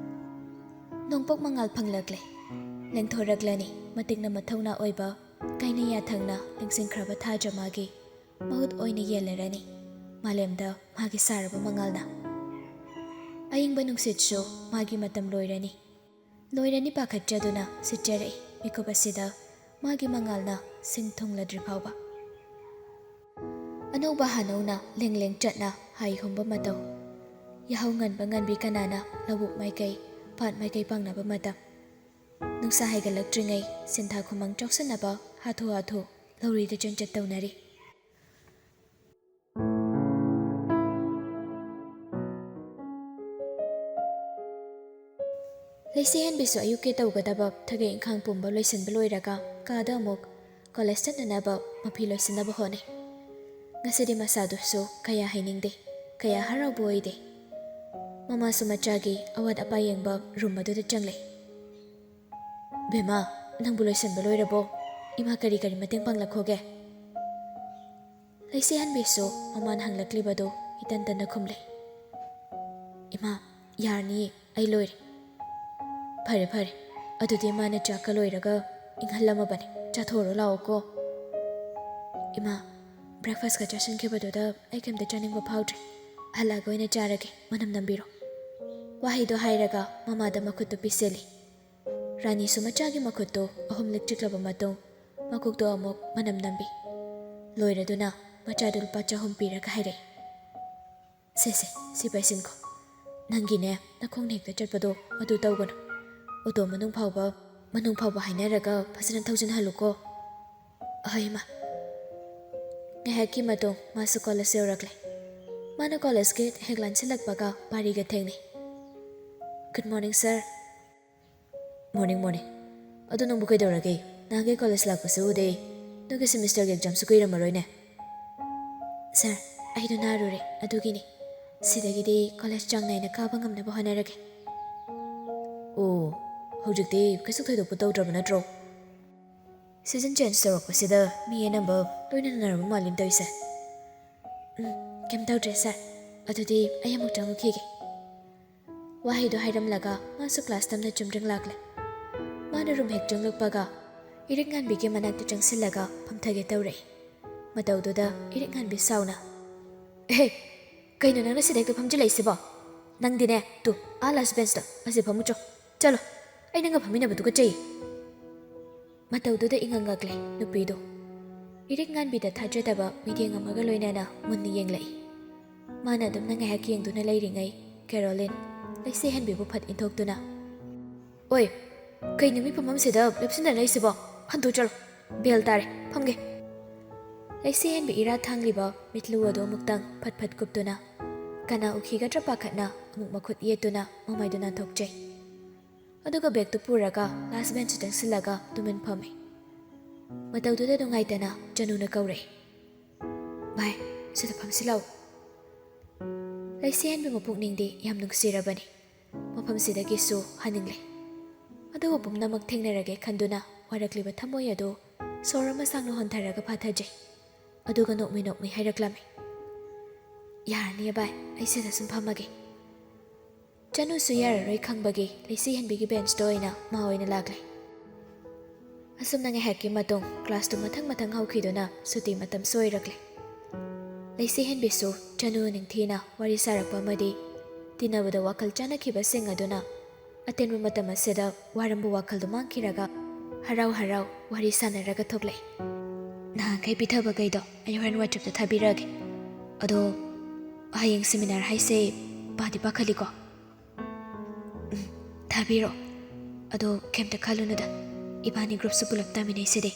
ꯅꯣꯡꯄꯣꯛ ꯃꯉꯥꯜ ꯐꯪꯂꯛꯂꯦ꯫ ꯂꯦꯡꯊꯣꯔꯛꯂꯅꯤ ꯃꯇꯤꯛꯅ ꯃꯊꯧꯅꯥ ꯑꯣꯏꯕ ꯀꯥꯏꯅ ꯌꯥꯊꯪꯅ ꯂꯦꯡꯁꯤꯟꯈ꯭ꯔꯕ ꯊꯥꯖ ꯃꯥꯒꯤ ꯃꯍꯨꯠ ꯑꯣꯏꯅ ꯌꯦꯜꯂꯔꯅꯤ ꯃꯥꯂꯦꯝꯗ ꯃꯥꯒꯤ ꯁꯥꯔꯕ ꯃꯉꯥꯜꯅ꯫ ꯑꯏꯪꯕ ꯅꯨꯡꯁꯤꯠꯁꯨ ꯃꯥꯒꯤ ꯃꯇꯝ ꯂꯣꯏꯔꯅꯤ꯫ ꯂꯣꯏꯔꯅꯤ ꯄꯥꯈꯠꯆꯗꯨꯅ ꯁꯤꯠꯆꯔꯛꯏ ꯃꯤꯀꯨꯞ ꯑꯁꯤꯗ ꯃꯥꯒꯤ ꯃꯉꯥꯜꯅ ꯁꯤꯡ ꯊꯨꯡꯂꯗ꯭ꯔꯤ ꯐꯥꯎꯕ꯫ ꯑꯅꯧꯕ ꯍꯥꯅꯧꯅ ꯂꯦꯡ ꯂꯦꯡ ꯆꯠꯅ ꯍꯥꯏ ꯍꯨꯝꯕ ꯃꯇꯧ꯫ ꯌꯥꯍꯧ ꯉꯟꯕ ꯉꯟꯕꯤ ꯀꯅꯥꯅ ꯂꯧꯕꯨꯛ ꯃꯥꯏꯀꯩ, ꯄꯥꯠ ꯃꯥꯏꯀꯩ ꯄꯥꯡꯅꯕ ꯃꯇꯝ꯫ ꯅꯨꯡꯁꯥ ꯍꯥꯏꯒꯠꯂꯛꯇ꯭ꯔꯤꯉꯩ ꯁꯤꯟꯊꯥ ꯈꯨꯃꯪ ꯆꯥꯎꯁꯟꯅꯕ ꯍꯥꯊꯨ ꯍꯥꯊꯨ ꯂꯧꯔꯤꯗ ꯆꯦꯟꯆꯠ ꯇꯧꯅꯔꯤ꯫ ꯂꯩꯁꯤꯍꯟꯕꯤꯁꯨ ꯑꯌꯨꯛꯀꯤ ꯇꯧꯒꯗꯕ ꯊꯕꯛ ꯏꯪꯈꯥꯡ ꯄꯨꯝꯕ ꯂꯣꯏꯁꯤꯟꯕ ꯂꯣꯏꯔꯒ ꯀꯥꯗ ꯑꯃꯨꯛ ꯀꯣꯂꯦꯖ ꯆꯠꯅꯅꯕ ꯃꯐꯤ ꯂꯣꯏꯁꯤꯟꯅꯕ ꯍꯣꯠꯅꯩ꯫ ꯉꯁꯤꯗꯤ ꯃꯁꯥꯗꯨꯁꯨ ꯀꯌꯥ ꯍꯩꯅꯤꯡꯗꯦ, ꯀꯌꯥ ꯍꯔꯥꯎꯕ ꯑꯣꯏꯗꯦ꯫ ꯃꯃꯥꯁꯨ ꯃꯆꯥꯒꯤ ꯑꯋꯥꯠ ꯑꯄꯥ ꯌꯦꯡꯕ ꯔꯨꯝ ꯑꯗꯨꯗ ꯆꯪꯂꯦ꯫ "ꯕꯦꯝꯃ, ꯅꯪꯕꯨ ꯂꯣꯏꯁꯤꯟꯕ ꯂꯣꯏꯔꯕꯣ? ꯏꯃꯥ ꯀꯔꯤ ꯀꯔꯤ ꯃꯇꯦꯡ ꯄꯥꯡꯂꯛꯈꯣꯒꯦ?" ꯂꯩꯁꯤꯍꯟꯕꯤꯁꯨ ꯃꯃꯥꯅ ꯍꯪꯂꯛꯂꯤꯕꯗꯨ ꯏꯇꯟ ꯇꯟꯅ ꯈꯨꯝꯂꯦ꯫ "ꯏꯃꯥ, ꯌꯥꯔꯅꯤꯌꯦ, ꯑꯩ ꯂꯣꯏꯔꯦ꯫" "ꯐꯔꯦ ꯐꯔꯦ, ꯑꯗꯨꯗꯤ ꯏꯃꯥꯅ ꯆꯥꯛꯀ ꯂꯣꯏꯔꯒ ꯏꯪꯍꯜꯂꯝꯃꯕꯅꯦ, ꯆꯥꯊꯣꯛꯎꯔꯣ ꯂꯥꯛꯑꯣꯀꯣ꯫" "ꯏꯃꯥ, ꯕ꯭ꯔꯦꯛꯐꯥꯁꯀ ꯆꯥꯁꯤꯟꯈꯤꯕꯗꯨꯗ ꯑꯩ ꯀꯩꯝꯇ ꯆꯥꯅꯤꯡꯕ ꯐꯥꯎꯗ꯭ꯔꯦ꯫ ꯍꯜꯂꯛꯑꯒ ꯑꯣꯏꯅ ꯆꯥꯔꯒꯦ, ꯃꯅꯝ ꯅꯝꯕꯤꯔꯣ꯫" ꯋꯥꯍꯩꯗꯣ ꯍꯥꯏꯔꯒ ꯃꯃꯥꯗ ꯃꯈꯨꯠꯇꯨ ꯄꯤꯁꯤꯜꯂꯤ꯫ ꯔꯥꯅꯤꯁꯨ ꯃꯆꯥꯒꯤ ꯃꯈꯨꯠꯇꯨ ꯑꯍꯨꯝꯂꯛ ꯆꯤꯛꯂꯕ ꯃꯇꯨꯡ ꯃꯀꯣꯛꯇꯣ ꯑꯃꯨꯛ ꯃꯅꯝ ꯅꯝꯕꯤ꯫ ꯂꯣꯏꯔꯗꯨꯅ ꯃꯆꯥꯗꯨ ꯂꯨꯄꯥ ꯆꯍꯨꯝ ꯄꯤꯔꯒ ꯍꯥꯏꯔꯛꯏ, "ꯁꯦ ꯁꯦ, ꯁꯤ ꯄꯥꯏꯁꯤꯟꯈꯣ꯫ ꯅꯪꯒꯤꯅꯦ, ꯅꯈꯣꯡꯅ ꯍꯦꯛꯇ ꯆꯠꯄꯗꯣ ꯑꯗꯨ ꯇꯧꯒꯅꯨ꯫ ꯑꯣꯇꯣ ꯃꯅꯨꯡ ꯐꯥꯎꯕ, ꯃꯅꯨꯡ ꯐꯥꯎꯕ ꯍꯥꯏꯅꯔꯒ ꯐꯖꯅ ꯊꯧꯖꯤꯟꯍꯜꯂꯨꯀꯣ꯫" ꯑꯍꯣꯏ ꯏꯃꯥ꯫ ꯉꯥꯏꯍꯥꯛꯀꯤ ꯃꯇꯨꯡ ꯃꯥꯁꯨ ꯀꯣꯂꯦꯖ ꯌꯧꯔꯛꯂꯦ꯫ ꯃꯥꯅ ꯀꯣꯂꯦꯖ ꯒꯦꯠ ꯍꯦꯛ ꯂꯥꯟꯁꯤꯜꯂꯛꯄꯒ ꯄꯥꯔꯤꯒ ꯊꯦꯡꯅꯩ꯫ "Good morning, sir." "Morning, morning꯫ ꯑꯗꯨ ꯅꯪꯕꯨ ꯀꯩꯗꯧꯔꯒꯦ? ꯅꯍꯥꯟꯒꯩ ꯀꯣꯂꯦꯖ ꯂꯥꯛꯄꯁꯨ ꯎꯗꯦ꯫ ꯅꯣꯏꯒꯤ ꯁꯦꯃꯤꯁꯇꯔꯒꯤ ꯑꯦꯛꯖꯥꯝꯁꯨ ꯀꯨꯏꯔꯝꯃꯔꯣꯏꯅꯦ꯫" "ꯁꯥꯔ, ꯑꯩꯗꯣ ꯅꯥꯔꯨꯔꯦ, ꯑꯗꯨꯒꯤꯅꯤ꯫ ꯁꯤꯗꯒꯤꯗꯤ ꯀꯣꯂꯦꯖ ꯆꯥꯡ ꯅꯥꯏꯅ ꯀꯥꯕ ꯉꯝꯅꯕ ꯍꯣꯠꯅꯔꯒꯦ꯫" "ꯑꯣ, ꯍꯧꯖꯤꯛꯇꯤ ꯀꯩꯁꯨ ꯊꯣꯏꯗꯣꯛꯄ ꯇꯧꯗ꯭ꯔꯕ ꯅꯠꯇ꯭ꯔꯣ?" "ꯁꯤꯖꯟ ꯆꯦꯟꯖ ꯇꯧꯔꯛꯄꯁꯤꯗ ꯃꯤ ꯑꯅꯝꯕ ꯂꯣꯏꯅ ꯅꯥꯔꯕ ꯃꯥꯜꯂꯤꯅ ꯇꯧꯔꯤꯁꯦ꯫" "ꯎꯝ, ꯀꯩꯝ ꯇꯧꯗ꯭ꯔꯦ ꯁꯥꯔ꯫ ꯑꯗꯨꯗꯤ ꯑꯩ ꯑꯃꯨꯛ ꯆꯪꯉꯨꯈꯤꯒꯦ꯫" ꯋꯥꯍꯩꯗꯣ ꯍꯥꯏꯔꯝꯂꯒ ꯃꯥꯁꯨ ꯀ꯭ꯂꯥꯁ ꯇꯝꯅ ꯆꯨꯝꯗ꯭ꯔꯤꯡ ꯂꯥꯛꯂꯦ꯫ ꯃꯥꯅ ꯔꯨꯝ ꯍꯦꯛ ꯆꯪꯂꯛꯄꯒ ꯏꯔꯤꯛ ꯉꯥꯟꯕꯤꯒꯤ ꯃꯅꯥꯛꯇ ꯆꯪꯁꯤꯜꯂꯒ ꯐꯝꯊꯒꯦ ꯇꯧꯔꯛꯏ꯫ ꯃꯇꯧꯗꯨꯗ ꯏꯔꯤꯛ ꯉꯥꯟꯕꯤ ꯁꯥꯎꯅ, "ꯑꯦꯍꯦ, ꯀꯩꯅꯣ ꯅꯪꯅ ꯁꯤꯗ ꯍꯦꯛꯇ ꯐꯝꯖꯤꯜꯂꯛꯏꯁꯤꯕꯣ? ꯅꯪꯗꯤꯅꯦ, ꯇꯨ, ꯑꯥ ꯂꯥꯁ ꯕꯦꯟꯁꯇ ꯑꯁꯤ ꯐꯝꯃꯨ ꯆꯣ꯫ ꯆꯠꯂꯣ, ꯑꯩ ꯅꯪꯒ ꯐꯝꯃꯤꯟꯅꯕꯗꯨ ꯇꯨꯀꯠꯆꯩ꯫" ꯃꯇꯧꯗꯨꯗ ꯏꯉꯛ ꯉꯛꯂꯦ ꯅꯨꯄꯤꯗꯨ꯫ ꯏꯔꯤꯛ ꯉꯥꯟꯕꯤꯗ ꯊꯥꯖꯗꯕ ꯃꯤꯠꯌꯦꯡ ꯑꯃꯒ ꯂꯣꯏꯅꯅ ꯃꯨꯟꯅ ꯌꯦꯡꯂꯛꯏ꯫ ꯃꯥꯅ ꯑꯗꯨꯝꯅ ꯉꯥꯏꯍꯥꯛ ꯌꯦꯡꯗꯨꯅ ꯂꯩꯔꯤꯉꯩ ꯀꯦꯔꯣꯂꯤꯟ ꯂꯩꯁꯦ ꯍꯦꯟꯕꯤꯕꯨ ꯐꯠ ꯏꯟꯊꯣꯛꯇꯨꯅ, "ꯑꯣꯏ, ꯀꯩꯅꯣ ꯃꯤ ꯐꯝꯐꯝꯁꯤꯗ ꯂꯦꯞꯁꯤꯟꯗꯅ ꯂꯩꯁꯤꯕꯣ? ꯍꯟꯗꯣꯛ ꯆꯠꯂꯣ꯫ ꯕꯦꯜ ꯇꯥꯔꯦ, ꯐꯝꯒꯦ꯫" ꯂꯩꯁꯦ ꯍꯦꯟꯕꯤ ꯏꯔꯥ ꯊꯥꯡꯂꯤꯕ ꯃꯤꯠꯂꯨ ꯑꯗꯨ ꯑꯃꯨꯛꯇꯪ ꯐꯠ ꯐꯠ ꯀꯨꯞꯇꯨꯅ, ꯀꯅꯥ ꯎꯈꯤꯒꯗ꯭ꯔꯥ ꯄꯥꯈꯠꯅ ꯑꯃꯨꯛ ꯃꯈꯨꯠ ꯌꯦꯠꯇꯨꯅ ꯃꯃꯥꯏꯗꯨ ꯅꯥꯟꯊꯣꯛꯆꯩ꯫ ꯑꯗꯨꯒ ꯕꯦꯒꯇꯨ ꯄꯨꯔꯒ ꯂꯥꯁ ꯕꯦꯟꯁꯇ ꯆꯪꯁꯤꯜꯂꯒ ꯇꯨꯃꯤꯟ ꯐꯝꯃꯤ꯫ ꯃꯇꯧꯗꯨꯗ ꯅꯨꯡꯉꯥꯏꯇꯅ ꯆꯅꯨꯅ ꯀꯧꯔꯛꯏ, "ꯚꯥꯏ, ꯁꯤꯗ ꯐꯝꯁꯤꯜꯂꯛꯎ꯫" ꯂꯩꯁꯦ ꯍꯦꯟꯕꯤ ꯃꯄꯨꯛꯅꯤꯡꯗꯤ ꯌꯥꯝ ꯅꯨꯡꯁꯤꯔꯕꯅꯤ꯫ ꯃꯐꯝꯁꯤꯗꯒꯤꯁꯨ ꯍꯟꯅꯤꯡꯂꯦ꯫ ꯑꯗꯨꯕꯨ ꯄꯨꯝꯅꯃꯛ ꯊꯦꯡꯅꯔꯒꯦ ꯈꯟꯗꯨꯅ ꯋꯥꯔꯛꯂꯤꯕ ꯊꯃꯣꯏ ꯑꯗꯨ ꯁꯣꯔ ꯑꯃ ꯁꯥꯡꯅ ꯍꯣꯟꯊꯔꯒ ꯐꯥꯊꯖꯩ꯫ ꯑꯗꯨꯒ ꯅꯣꯛꯃꯤ ꯅꯣꯛꯃꯤ ꯍꯥꯏꯔꯛꯂꯝꯃꯤ, "ꯌꯥꯔꯅꯤꯌꯦ ꯚꯥꯏ, ꯑꯩ ꯁꯤꯗ ꯁꯨꯝ ꯐꯝꯃꯒꯦ꯫" ꯆꯅꯨꯁꯨ ꯌꯥꯔꯔꯣꯏ ꯈꯪꯕꯒꯤ ꯂꯩꯁꯤ ꯍꯦꯟꯕꯤꯒꯤ ꯕꯦꯟꯁꯇ ꯑꯣꯏꯅ ꯃꯥ ꯑꯣꯏꯅ ꯂꯥꯛꯂꯦ꯫ ꯑꯁꯨꯝꯅ ꯉꯥꯏꯍꯥꯛꯀꯤ ꯃꯇꯨꯡ ꯀ꯭ꯂꯥꯁꯇꯨ ꯃꯊꯪ ꯃꯊꯪ ꯍꯧꯈꯤꯗꯨꯅ ꯁꯨꯇꯤ ꯃꯇꯝꯁꯨ ꯑꯣꯏꯔꯛꯂꯦ꯫ ꯂꯩꯁꯤ ꯍꯦꯟꯕꯤꯁꯨ ꯆꯅꯨ ꯅꯤꯡꯊꯤꯅ ꯋꯥꯔꯤ ꯁꯥꯔꯛꯄ ꯑꯃꯗꯤ ꯇꯤꯟꯅꯕꯗ ꯋꯥꯈꯜ ꯆꯥꯟꯅꯈꯤꯕꯁꯤꯡ ꯑꯗꯨꯅ ꯑꯇꯦꯟꯕ ꯃꯇꯝ ꯑꯁꯤꯗ ꯋꯥꯔꯝꯕ ꯋꯥꯈꯜꯗꯨ ꯃꯥꯡꯈꯤꯔꯒ ꯍꯔꯥꯎ ꯍꯔꯥꯎ ꯋꯥꯔꯤ ꯁꯥꯟꯅꯔꯒ ꯊꯣꯛꯂꯛꯏ꯫ ꯅꯍꯥꯟꯈꯩ ꯄꯤꯊꯕꯈꯩꯗꯣ ꯑꯩ ꯍꯣꯔꯦꯟ WhatsApp-ꯇ ꯊꯥꯕꯤꯔꯛꯑꯒꯦ꯫ ꯑꯗꯣ ꯍꯌꯦꯡ seminar ꯍꯥꯏꯁꯦ ꯄꯥꯗꯤ ꯄꯥꯈꯠꯂꯤꯀꯣ? ꯎꯝ, ꯊꯥꯕꯤꯔꯛꯑꯣ꯫ ꯑꯗꯣ ꯀꯩꯝꯇ ꯈꯜꯂꯨꯅꯨꯗ, ꯏꯕꯥꯅꯤ group-ꯁꯨ ꯄꯨꯂꯞ ꯇꯥꯃꯤꯟꯅꯩꯁꯤꯗꯤ꯫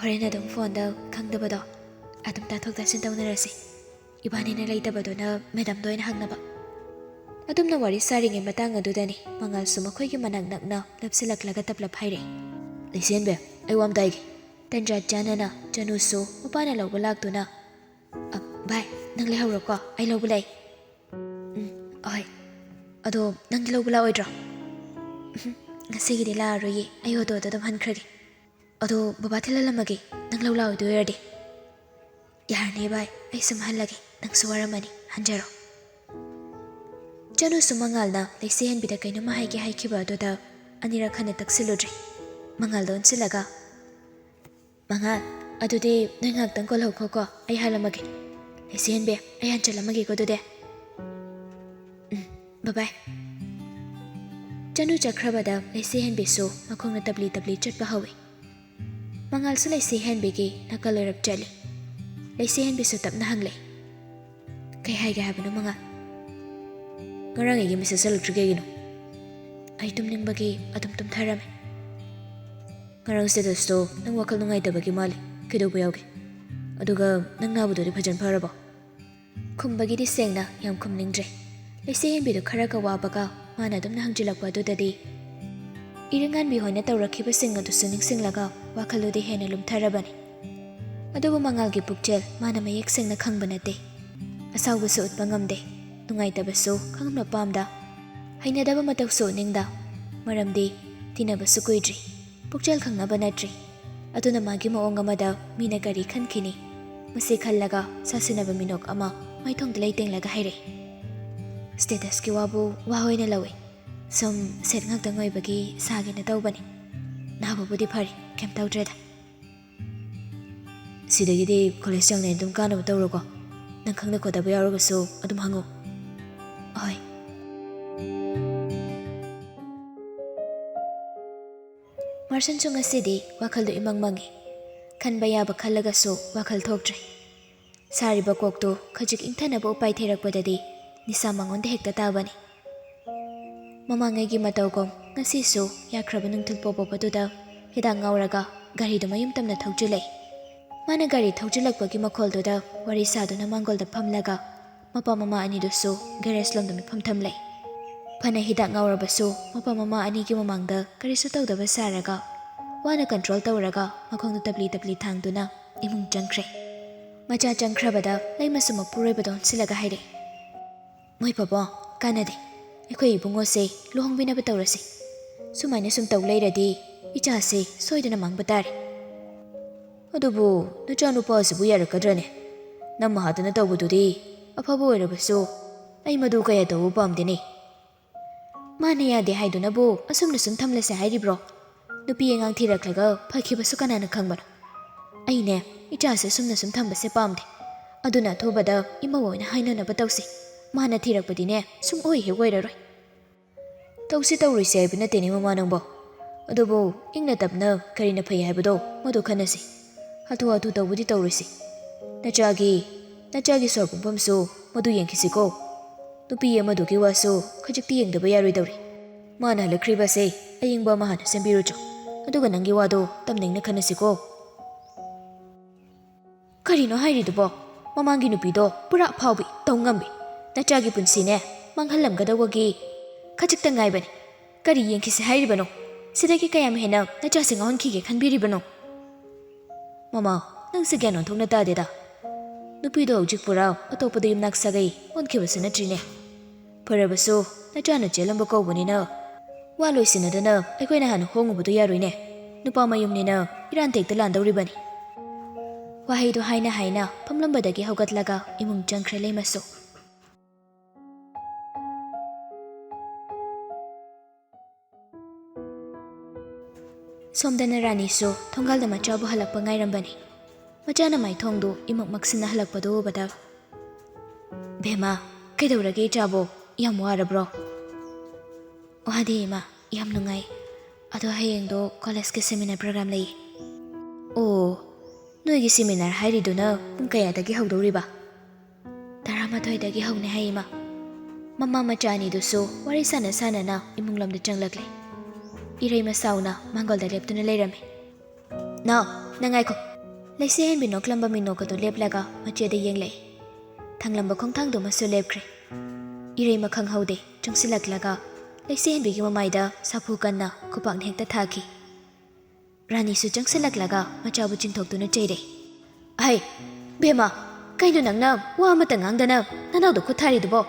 ꯍꯣꯔꯦꯟ ꯑꯗꯨꯝ phone-ꯗ ꯈꯪꯗꯕꯗꯣ ꯑꯗꯨꯝ ꯇꯥꯊꯣꯛ ꯇꯥꯁꯤꯟ ꯇꯧꯅꯔꯁꯤ꯫ ꯏꯕꯥꯅꯤꯅ ꯂꯩꯇꯕꯗꯨꯅ madam-ꯗ ꯑꯣꯏꯅ ꯍꯪꯅꯕ꯫ ꯑꯗꯨꯝꯅ ꯋꯥꯔꯤ ꯁꯥꯔꯤꯉꯩ ꯃꯇꯥꯡ ꯑꯗꯨꯗꯅꯤ ꯃꯉꯥꯜꯁꯨ ꯃꯈꯣꯏꯒꯤ ꯃꯅꯥꯛ ꯅꯛꯅ ꯂꯦꯞꯁꯤꯜꯂꯛꯂꯒ ꯇꯞꯂꯞ ꯍꯥꯏꯔꯛꯏ, "ꯂꯩꯁꯦꯟꯕꯤ, ꯑꯩ ꯋꯥ ꯑꯃꯇ ꯍꯥꯏꯒꯦ꯫" ꯇꯟꯖꯥ ꯆꯥꯅꯅ ꯆꯅꯨꯁꯨ ꯃꯄꯥꯅ ꯂꯧꯕ ꯂꯥꯛꯇꯨꯅ, "ꯑ, ꯚꯥꯏ, ꯅꯪ ꯂꯩꯍꯧꯔꯣꯀꯣ, ꯑꯩ ꯂꯧꯕ ꯂꯥꯛꯏ꯫" "ꯎꯝ, ꯑꯍꯣꯏ꯫ ꯑꯗꯣ ꯅꯪꯗꯤ ꯂꯧꯕ ꯂꯥꯛꯑꯣꯏꯗ꯭ꯔꯣ?" "ꯎꯝ, ꯉꯁꯤꯒꯤꯗꯤ ꯂꯥꯛꯑꯔꯣꯏꯌꯦ, ꯑꯩ auto-ꯗ ꯑꯗꯨꯝ ꯍꯟꯈ꯭ꯔꯒꯦ꯫ ꯑꯗꯣ ꯕꯕꯥ ꯊꯤꯜꯍꯜꯂꯝꯃꯒꯦ, ꯅꯪ ꯂꯧ ꯂꯥꯛꯑꯣꯏꯗꯣꯏ ꯑꯣꯏꯔꯗꯤ꯫" "ꯌꯥꯔꯅꯤ ꯚꯥꯏ, ꯑꯩ ꯁꯨꯝ ꯍꯜꯂꯒꯦ, ꯅꯪꯁꯨ ꯋꯥꯔꯝꯃꯅꯤ, ꯍꯟꯖꯔꯣ꯫" ꯆꯅꯨꯁꯨ ꯃꯉꯥꯜꯅ ꯂꯩꯁꯦꯍꯟꯕꯤꯗ ꯀꯩꯅꯣꯝꯃ ꯍꯥꯏꯒꯦ ꯍꯥꯏꯈꯤꯕ ꯑꯗꯨꯗ ꯑꯅꯤꯔꯛ ꯍꯟꯅ ꯇꯛꯁꯤꯜꯂꯨꯗ꯭ꯔꯦ꯫ ꯃꯉꯥꯜꯗ ꯑꯣꯟꯁꯤꯜꯂꯒ, "ꯃꯉꯥꯜ, ꯑꯗꯨꯗꯤ ꯅꯣꯏ ꯉꯥꯏꯍꯥꯛꯇꯪ ꯀꯣꯜꯍꯧꯈꯣꯀꯣ, ꯑꯩ ꯍꯜꯂꯝꯃꯒꯦ꯫ ꯂꯩꯁꯦꯍꯟꯕꯤ, ꯑꯩ ꯍꯟꯖꯜꯂꯝꯃꯒꯦꯀꯣ ꯑꯗꯨꯗꯤ꯫" "ꯎꯝ, bye bye꯫" ꯆꯅꯨ ꯆꯠꯈ꯭ꯔꯕꯗ ꯂꯩꯁꯦꯍꯟꯕꯤꯁꯨ ꯃꯈꯣꯡꯅ ꯇꯞꯂꯤ ꯇꯞꯂꯤ ꯆꯠꯄ ꯍꯧꯏ꯫ ꯃꯉꯥꯜꯁꯨ ꯂꯩꯁꯦꯍꯟꯕꯤꯒꯤ ꯅꯥꯀꯜ ꯑꯣꯏꯔꯞ ꯆꯠꯂꯤ꯫ ꯂꯩꯁꯦꯍꯟꯕꯤꯁꯨ ꯇꯞꯅ ꯍꯪꯂꯦ, "ꯀꯩ ꯍꯥꯏꯒꯦ ꯍꯥꯏꯕꯅꯣ ꯃꯉꯥꯜ?" "ꯉꯔꯥꯡ ꯑꯩꯒꯤ message ꯍꯜꯂꯛꯇ꯭ꯔꯤ ꯀꯩꯒꯤꯅꯣ?" "ꯑꯩ ꯇꯨꯝꯅꯤꯡꯕꯒꯤ ꯑꯗꯨꯝ ꯇꯨꯝꯊꯔꯝꯃꯦ꯫" "ꯉꯔꯥꯡ status-ꯇꯣ ꯅꯪ ꯋꯥꯈꯜ ꯅꯨꯡꯉꯥꯏꯇꯕꯒꯤ ꯃꯥꯜꯂꯦ, ꯀꯩꯗꯧꯕ ꯌꯥꯎꯒꯦ? ꯑꯗꯨꯒ ꯅꯪ ꯅꯥꯕꯗꯨꯗꯤ ꯐꯖꯅ ꯐꯔꯕꯣ?" ꯈꯨꯝꯕꯒꯤꯗꯤ ꯁꯦꯡꯅ ꯌꯥꯝ ꯈꯨꯝꯅꯤꯡꯗ꯭ꯔꯦ꯫ ꯂꯩꯁꯦꯍꯟꯕꯤꯗꯨ ꯈꯔꯒ ꯋꯥꯕꯒ ꯃꯥꯅ ꯑꯗꯨꯝꯅ ꯍꯪꯖꯤꯜꯂꯛꯄ ꯑꯗꯨꯗꯗꯤ ꯏꯔꯤꯉꯥꯟꯕꯤ ꯍꯣꯏꯅ ꯇꯧꯔꯛꯈꯤꯕꯁꯤꯡ ꯑꯗꯨꯁꯨ ꯅꯤꯡꯁꯤꯡꯂꯒ ꯋꯥꯈꯜꯗꯨꯗꯤ ꯍꯦꯟꯅ ꯂꯨꯝꯊꯔꯕꯅꯤ꯫ ꯑꯗꯨꯕꯨ ꯃꯉꯥꯜꯒꯤ ꯄꯨꯛꯆꯦꯜ ꯃꯥꯅ ꯃꯌꯦꯛ ꯁꯦꯡꯅ ꯈꯪꯕ ꯅꯠꯇꯦ꯫ ꯑꯁꯥꯎꯕꯁꯨ ꯎꯠꯄ ꯉꯝꯗꯦ, ꯅꯨꯡꯉꯥꯏꯇꯕꯁꯨ ꯈꯪꯂꯝꯂ ꯄꯥꯝꯗ, ꯍꯩꯅꯗꯕ ꯃꯇꯧꯁꯨ ꯎꯠꯅꯤꯡꯗ, ꯃꯔꯝꯗꯤ ꯇꯤꯟꯅꯕꯁꯨ ꯀꯨꯏꯗ꯭ꯔꯤ꯫ ꯄꯨꯛꯆꯦꯜ ꯈꯪꯅꯕ ꯅꯠꯇ꯭ꯔꯤ꯫ ꯑꯗꯨꯅ ꯃꯥꯒꯤ ꯃꯑꯣꯡ ꯑꯃꯗ ꯃꯤꯅ ꯀꯔꯤ ꯈꯟꯈꯤꯅꯤ? ꯃꯁꯤ ꯈꯜꯂꯒ ꯁꯥꯁꯤꯟꯅꯕ ꯃꯤꯅꯣꯛ ꯑꯃ ꯃꯥꯏꯊꯣꯡꯗ ꯂꯩꯇꯦꯡꯂꯒ ꯍꯥꯏꯔꯛꯏ, "Status-ꯀꯤ ꯋꯥꯕꯨ ꯋꯥ ꯑꯣꯏꯅ ꯂꯧꯏ꯫ ꯁꯨꯝ set ꯉꯥꯛꯇꯪ ꯑꯣꯏꯕꯒꯤ ꯁꯥꯒꯦꯅ ꯇꯧꯕꯅꯤ꯫ ꯅꯥꯕꯕꯨꯗꯤ ꯐꯔꯦ, ꯀꯩꯝ ꯇꯧꯗ꯭ꯔꯦꯗ꯫" "ꯁꯤꯗꯒꯤꯗꯤ college ꯆꯪꯂꯤꯉꯩ ꯑꯗꯨꯝ ꯀꯥꯟꯅꯕ ꯇꯧꯔꯣꯀꯣ꯫ ꯅꯪ ꯈꯪꯗ ꯈꯣꯠꯇꯕ ꯌꯥꯎꯔꯒꯁꯨ ꯑꯗꯨꯝ ꯍꯪꯉꯨ꯫" "ꯍꯣꯏ, ꯃꯥꯔꯁꯟꯁꯨ ꯉꯁꯤꯗꯤ ꯋꯥꯈꯜꯗꯣ ꯏꯃꯪ ꯃꯪꯉꯤ꯫ ꯈꯟꯕ ꯌꯥꯕ ꯈꯜꯂꯒꯁꯨ ꯋꯥꯈꯜ ꯊꯣꯛꯇ꯭ꯔꯦ꯫ ꯁꯥꯔꯤꯕ ꯀꯣꯛꯇꯨ ꯈꯖꯤꯛ ꯏꯪꯊꯅꯕ ꯎꯄꯥꯏ ꯊꯤꯔꯛꯄꯗꯗꯤ ꯅꯤꯁꯥ ꯃꯉꯣꯟꯗ ꯍꯦꯛꯇ ꯇꯥꯕꯅꯤ꯫ ꯃꯃꯥꯡꯉꯩꯒꯤ ꯃꯇꯧꯒꯨꯝ ꯉꯁꯤꯁꯨ ꯌꯥꯈ꯭ꯔꯕ ꯅꯨꯡꯊꯤꯜ ꯄꯣꯄꯣꯞ ꯑꯗꯨꯗ ꯍꯤꯗꯥꯛ ꯉꯥꯎꯔꯒ ꯒꯥꯔꯤꯗꯨ ꯃꯌꯨꯝ ꯇꯝꯅ ꯊꯧꯖꯤꯜꯂꯛꯏ꯫ ꯃꯥꯅ ꯒꯥꯔꯤ ꯊꯧꯖꯤꯜꯂꯛꯄꯒꯤ ꯃꯈꯣꯜꯗꯨꯗ ꯋꯥꯔꯤ ꯁꯥꯗꯨꯅ ꯃꯥꯡꯒꯣꯜꯗ ꯐꯝꯂꯒ ꯃꯄꯥ ꯃꯃꯥ ꯑꯅꯤꯗꯨꯁꯨ ꯒꯦꯔꯦꯖ ꯂꯣꯝꯗ ꯃꯤꯐꯝ ꯊꯝꯂꯦ꯫ ꯐꯅ ꯍꯤꯗꯥꯛ ꯉꯥꯎꯔꯕꯁꯨ ꯃꯄꯥ ꯃꯃꯥ ꯑꯅꯤꯒꯤ ꯃꯃꯥꯡꯗ ꯀꯔꯤꯁꯨ ꯇꯧꯗꯕ ꯁꯥꯔꯒ ꯋꯥꯅ ꯀꯟꯇ꯭ꯔꯣꯜ ꯇꯧꯔꯒ ꯃꯈꯣꯡꯗꯨ ꯇꯞꯂꯤ ꯇꯞꯂꯤ ꯊꯥꯡꯗꯨꯅ ꯏꯃꯨꯡ ꯆꯪꯈ꯭ꯔꯦ꯫ ꯃꯆꯥ ꯆꯪꯈ꯭ꯔꯕꯗ ꯂꯩꯃꯁꯨ ꯃꯄꯨꯔꯣꯏꯕꯗ ꯑꯣꯟꯁꯤꯜꯂꯒ ꯍꯥꯏꯔꯛꯏ, "ꯃꯣꯏ ꯄꯥꯕꯨꯡ, ꯀꯥꯟꯅꯗꯦ꯫ ꯑꯩꯈꯣꯏ ꯏꯕꯨꯡꯉꯣꯁꯦ ꯂꯨꯍꯣꯡꯕꯤꯅꯕ ꯇꯧꯔꯁꯤ꯫ ꯁꯨꯃꯥꯏꯅ ꯁꯨꯝ ꯇꯧ ꯂꯩꯔꯗꯤ ꯏꯆꯥꯁꯦ ꯁꯣꯏꯗꯅ ꯃꯥꯡꯕ ꯇꯥꯔꯦ꯫" "ꯑꯗꯨꯕꯨ ꯅꯆꯥꯅꯨꯄꯥꯁꯤꯕꯨ ꯌꯥꯔꯛꯀꯗ꯭ꯔꯅꯦ? ꯅꯝꯃ ꯍꯥꯗꯅ ꯇꯧꯕꯗꯨꯗꯤ ꯑꯐꯕ ꯑꯣꯏꯔꯕꯁꯨ ꯑꯩ ꯃꯗꯨ ꯀꯌꯥ ꯇꯧꯕ ꯄꯥꯝꯗꯦꯅꯦ꯫" "ꯃꯥꯅ ꯌꯥꯗꯦ ꯍꯥꯏꯗꯨꯅꯕꯨ ꯑꯁꯨꯝꯅ ꯁꯨꯝ ꯊꯝꯂꯁꯦ ꯍꯥꯏꯔꯤꯕ꯭ꯔꯣ? ꯅꯨꯄꯤ ꯑꯉꯥꯡ ꯊꯤꯔꯛꯂꯒ ꯐꯈꯤꯕꯁꯨ ꯀꯅꯥꯅ ꯈꯪꯕꯅꯣ? ꯑꯩꯅꯦ, ꯏꯆꯥꯁꯦ ꯑꯁꯨꯝꯅ ꯁꯨꯝ ꯊꯝꯕꯁꯦ ꯄꯥꯝꯗꯦ꯫ ꯑꯗꯨꯅ ꯑꯊꯨꯕꯗ ꯏꯃꯧ ꯑꯣꯏꯅ ꯍꯥꯏꯅꯅꯕ ꯇꯧꯁꯤ꯫ ꯃꯥꯅ ꯊꯤꯔꯛꯄꯗꯤꯅꯦ, ꯁꯨꯝ ꯑꯣꯏ ꯍꯦꯛ ꯑꯣꯏꯔꯔꯣꯏ꯫" "ꯇꯧꯁꯤ ꯇꯧꯔꯣꯏꯁꯤ ꯍꯥꯏꯕ ꯅꯠꯇꯦꯅꯦ ꯃꯃꯥ ꯅꯪꯕꯣ꯫ ꯑꯗꯨꯕꯨ ꯏꯪꯅ ꯇꯞꯅ ꯀꯔꯤꯅ ꯐꯩ ꯍꯥꯏꯕꯗꯣ ꯃꯗꯨ ꯈꯟꯅꯁꯤ꯫ ꯍꯥꯊꯨ ꯍꯥꯊꯨ ꯇꯧꯕꯗꯤ ꯇꯧꯔꯣꯏꯁꯤ꯫ ꯅꯆꯥꯒꯤ, ꯅꯆꯥꯒꯤ ꯁꯣꯔ ꯄꯨꯝꯐꯝꯁꯨ ꯃꯗꯨ ꯌꯦꯡꯈꯤꯁꯤꯀꯣ꯫ ꯅꯨꯄꯤ ꯑꯃꯗꯨꯒꯤ ꯋꯥꯁꯨ ꯈꯖꯤꯛꯇꯤ ꯌꯦꯡꯗꯕ ꯌꯥꯔꯣꯏꯗꯧꯔꯤ꯫ ꯃꯥꯅ ꯍꯜꯂꯛꯈ꯭ꯔꯤꯕꯁꯦ ꯑꯌꯤꯡꯕ ꯑꯃ ꯍꯥꯟꯅ ꯁꯦꯝꯕꯤꯔꯨꯆꯣ꯫ ꯑꯗꯨꯒ ꯅꯪꯒꯤ ꯋꯥꯗꯣ ꯇꯞꯅ ꯏꯪꯅ ꯈꯟꯅꯁꯤꯀꯣ꯫" "ꯀꯔꯤꯅꯣ ꯍꯥꯏꯔꯤꯗꯨꯕꯣ? ꯃꯃꯥꯡꯒꯤ ꯅꯨꯄꯤꯗꯣ ꯄꯨꯔꯥ ꯑꯐꯥꯎꯕꯤ, ꯇꯧ ꯉꯝꯕꯤ꯫ ꯅꯆꯥꯒꯤ ꯄꯨꯟꯁꯤꯅꯦ ꯃꯥꯡꯍꯜꯂꯝꯒꯗꯧꯕꯒꯤ ꯈꯖꯤꯛꯇ ꯉꯥꯏꯕꯅꯤ꯫ ꯀꯔꯤ ꯌꯦꯡꯈꯤꯁꯦ ꯍꯥꯏꯔꯤꯕꯅꯣ? ꯁꯤꯗꯒꯤ ꯀꯌꯥꯝ ꯍꯦꯟꯅ ꯅꯆꯥꯁꯦ ꯉꯥꯎꯍꯟꯈꯤꯒꯦ ꯈꯟꯕꯤꯔꯤꯕꯅꯣ?" "ꯃꯃꯥ, ꯅꯪꯁꯦ ꯒ꯭ꯌꯥꯟ ꯑꯣꯟꯊꯣꯛꯅ ꯇꯥꯗꯦꯗ꯫ ꯅꯨꯄꯤꯗꯣ ꯍꯧꯖꯤꯛ ꯄꯨꯔꯥ ꯑꯇꯣꯞꯄꯗ ꯌꯨꯝꯅꯥꯛ ꯁꯥꯒꯩ ꯑꯣꯟꯈꯤꯕꯁꯨ ꯅꯠꯇ꯭ꯔꯤꯅꯦ꯫ ꯐꯔꯕꯁꯨ ꯅꯆꯥꯅ ꯆꯦꯜꯂꯝꯕ ꯀꯧꯕꯅꯤꯅ ꯋꯥ ꯂꯣꯏꯁꯤꯟꯅꯗꯅ ꯑꯩꯈꯣꯏꯅ ꯍꯥꯟꯅ ꯍꯣꯡꯉꯨꯕꯗꯣ ꯌꯥꯔꯣꯏꯅꯦ꯫ ꯅꯨꯄꯥ ꯃꯌꯨꯝꯅꯤꯅ ꯏꯔꯥꯟ ꯇꯦꯛꯇ ꯂꯥꯟꯗꯧꯔꯤꯕꯅꯤ꯫" ꯋꯥꯍꯩꯗꯣ ꯍꯥꯏꯅ ꯍꯥꯏꯅ ꯐꯝꯂꯝꯕꯗꯒꯤ ꯍꯧꯒꯠꯂꯒ ꯏꯃꯨꯡ ꯆꯪꯈ꯭ꯔꯦ ꯂꯩꯃꯁꯨ꯫ ꯁꯣꯝꯗꯅ ꯔꯥꯅꯤꯁꯨ ꯊꯣꯡꯒꯥꯜꯗ ꯃꯆꯥꯕꯨ ꯍꯜꯂꯛꯄ ꯉꯥꯏꯔꯝꯕꯅꯤ꯫ ꯃꯆꯥꯅ ꯃꯥꯏꯊꯣꯡꯗꯨ ꯏꯃꯛ ꯃꯛꯁꯤꯟꯅ ꯍꯜꯂꯛꯄꯗꯨ ꯎꯕꯗ, "ꯕꯦꯝꯃ, ꯀꯩꯗꯧꯔꯒꯦ ꯏꯆꯥꯕꯣ? ꯌꯥꯝ ꯋꯥꯔꯕ꯭ꯔꯣ?" "ꯋꯥꯗꯦ ꯏꯃꯥ, ꯌꯥꯝ ꯅꯨꯡꯉꯥꯏ꯫ ꯑꯗꯣ ꯍꯌꯦꯡꯗꯣ ꯀꯣꯂꯦꯖꯀꯤ ꯁꯦꯃꯤꯅꯥꯔ ꯄ꯭ꯔꯣꯒ꯭ꯔꯥꯝ ꯂꯩꯌꯦ꯫ ꯑꯣ, ꯅꯣꯏꯒꯤ ꯁꯦꯃꯤꯅꯥꯔ ꯍꯥꯏꯔꯤꯗꯨꯅ ꯄꯨꯡ ꯀꯌꯥꯗꯒꯤ ꯍꯧꯗꯧꯔꯤꯕ? "ꯇꯔꯥꯃꯥꯊꯣꯏꯗꯒꯤ ꯍꯧꯅꯤ" ꯍꯥꯏ ꯏꯃꯥ꯫ ꯃꯃꯥ ꯃꯆꯥ ꯑꯅꯤꯗꯨꯁꯨ ꯋꯥꯔꯤ ꯁꯥꯟꯅ ꯁꯥꯟꯅꯅ ꯏꯃꯨꯡ ꯂꯣꯝꯗ ꯆꯪꯂꯛꯂꯦ꯫ ꯏꯔꯩꯃ ꯁꯥꯎꯅ ꯃꯥꯡꯒꯣꯜꯗ ꯂꯦꯞꯇꯨꯅ ꯂꯩꯔꯝꯃꯤ꯫ "ꯅꯥꯎ, ꯅꯪ ꯉꯥꯏꯈꯣ꯫" ꯂꯩꯁꯤꯍꯦꯟꯕꯤ ꯅꯣꯛꯂꯝꯕ ꯃꯤꯅꯣꯛ ꯑꯗꯨ ꯂꯦꯞꯂꯒ ꯃꯆꯦꯗ ꯌꯦꯡꯂꯛꯏ꯫ ꯊꯪꯂꯝꯕ ꯈꯣꯡꯊꯥꯡꯗꯨꯃꯁꯨ ꯂꯦꯞꯈ꯭ꯔꯦ꯫ ꯏꯔꯩꯃ ꯈꯪꯍꯧꯗꯦ, ꯆꯪꯁꯤꯜꯂꯛꯂꯒ ꯂꯩꯁꯤꯍꯦꯟꯕꯤꯒꯤ ꯃꯃꯥꯏꯗ ꯁꯥꯐꯨ ꯀꯟꯅ ꯈꯨꯄꯥꯛꯅ ꯍꯦꯛꯇ ꯊꯥꯈꯤ꯫ ꯔꯥꯅꯤꯁꯨ ꯆꯪꯁꯤꯜꯂꯛꯂꯒ ꯃꯆꯥꯕꯨ ꯆꯤꯡꯊꯣꯛꯇꯨꯅ ꯆꯩꯔꯛꯏ꯫ "ꯑꯍꯩ, ꯕꯦꯝꯃ, ꯀꯩꯅꯣ ꯅꯪꯅ ꯋꯥ ꯑꯃꯠꯇ ꯉꯥꯡꯗꯅ ꯅꯅꯥꯎꯗ ꯈꯨꯠ ꯊꯥꯔꯤꯗꯨꯕꯣ?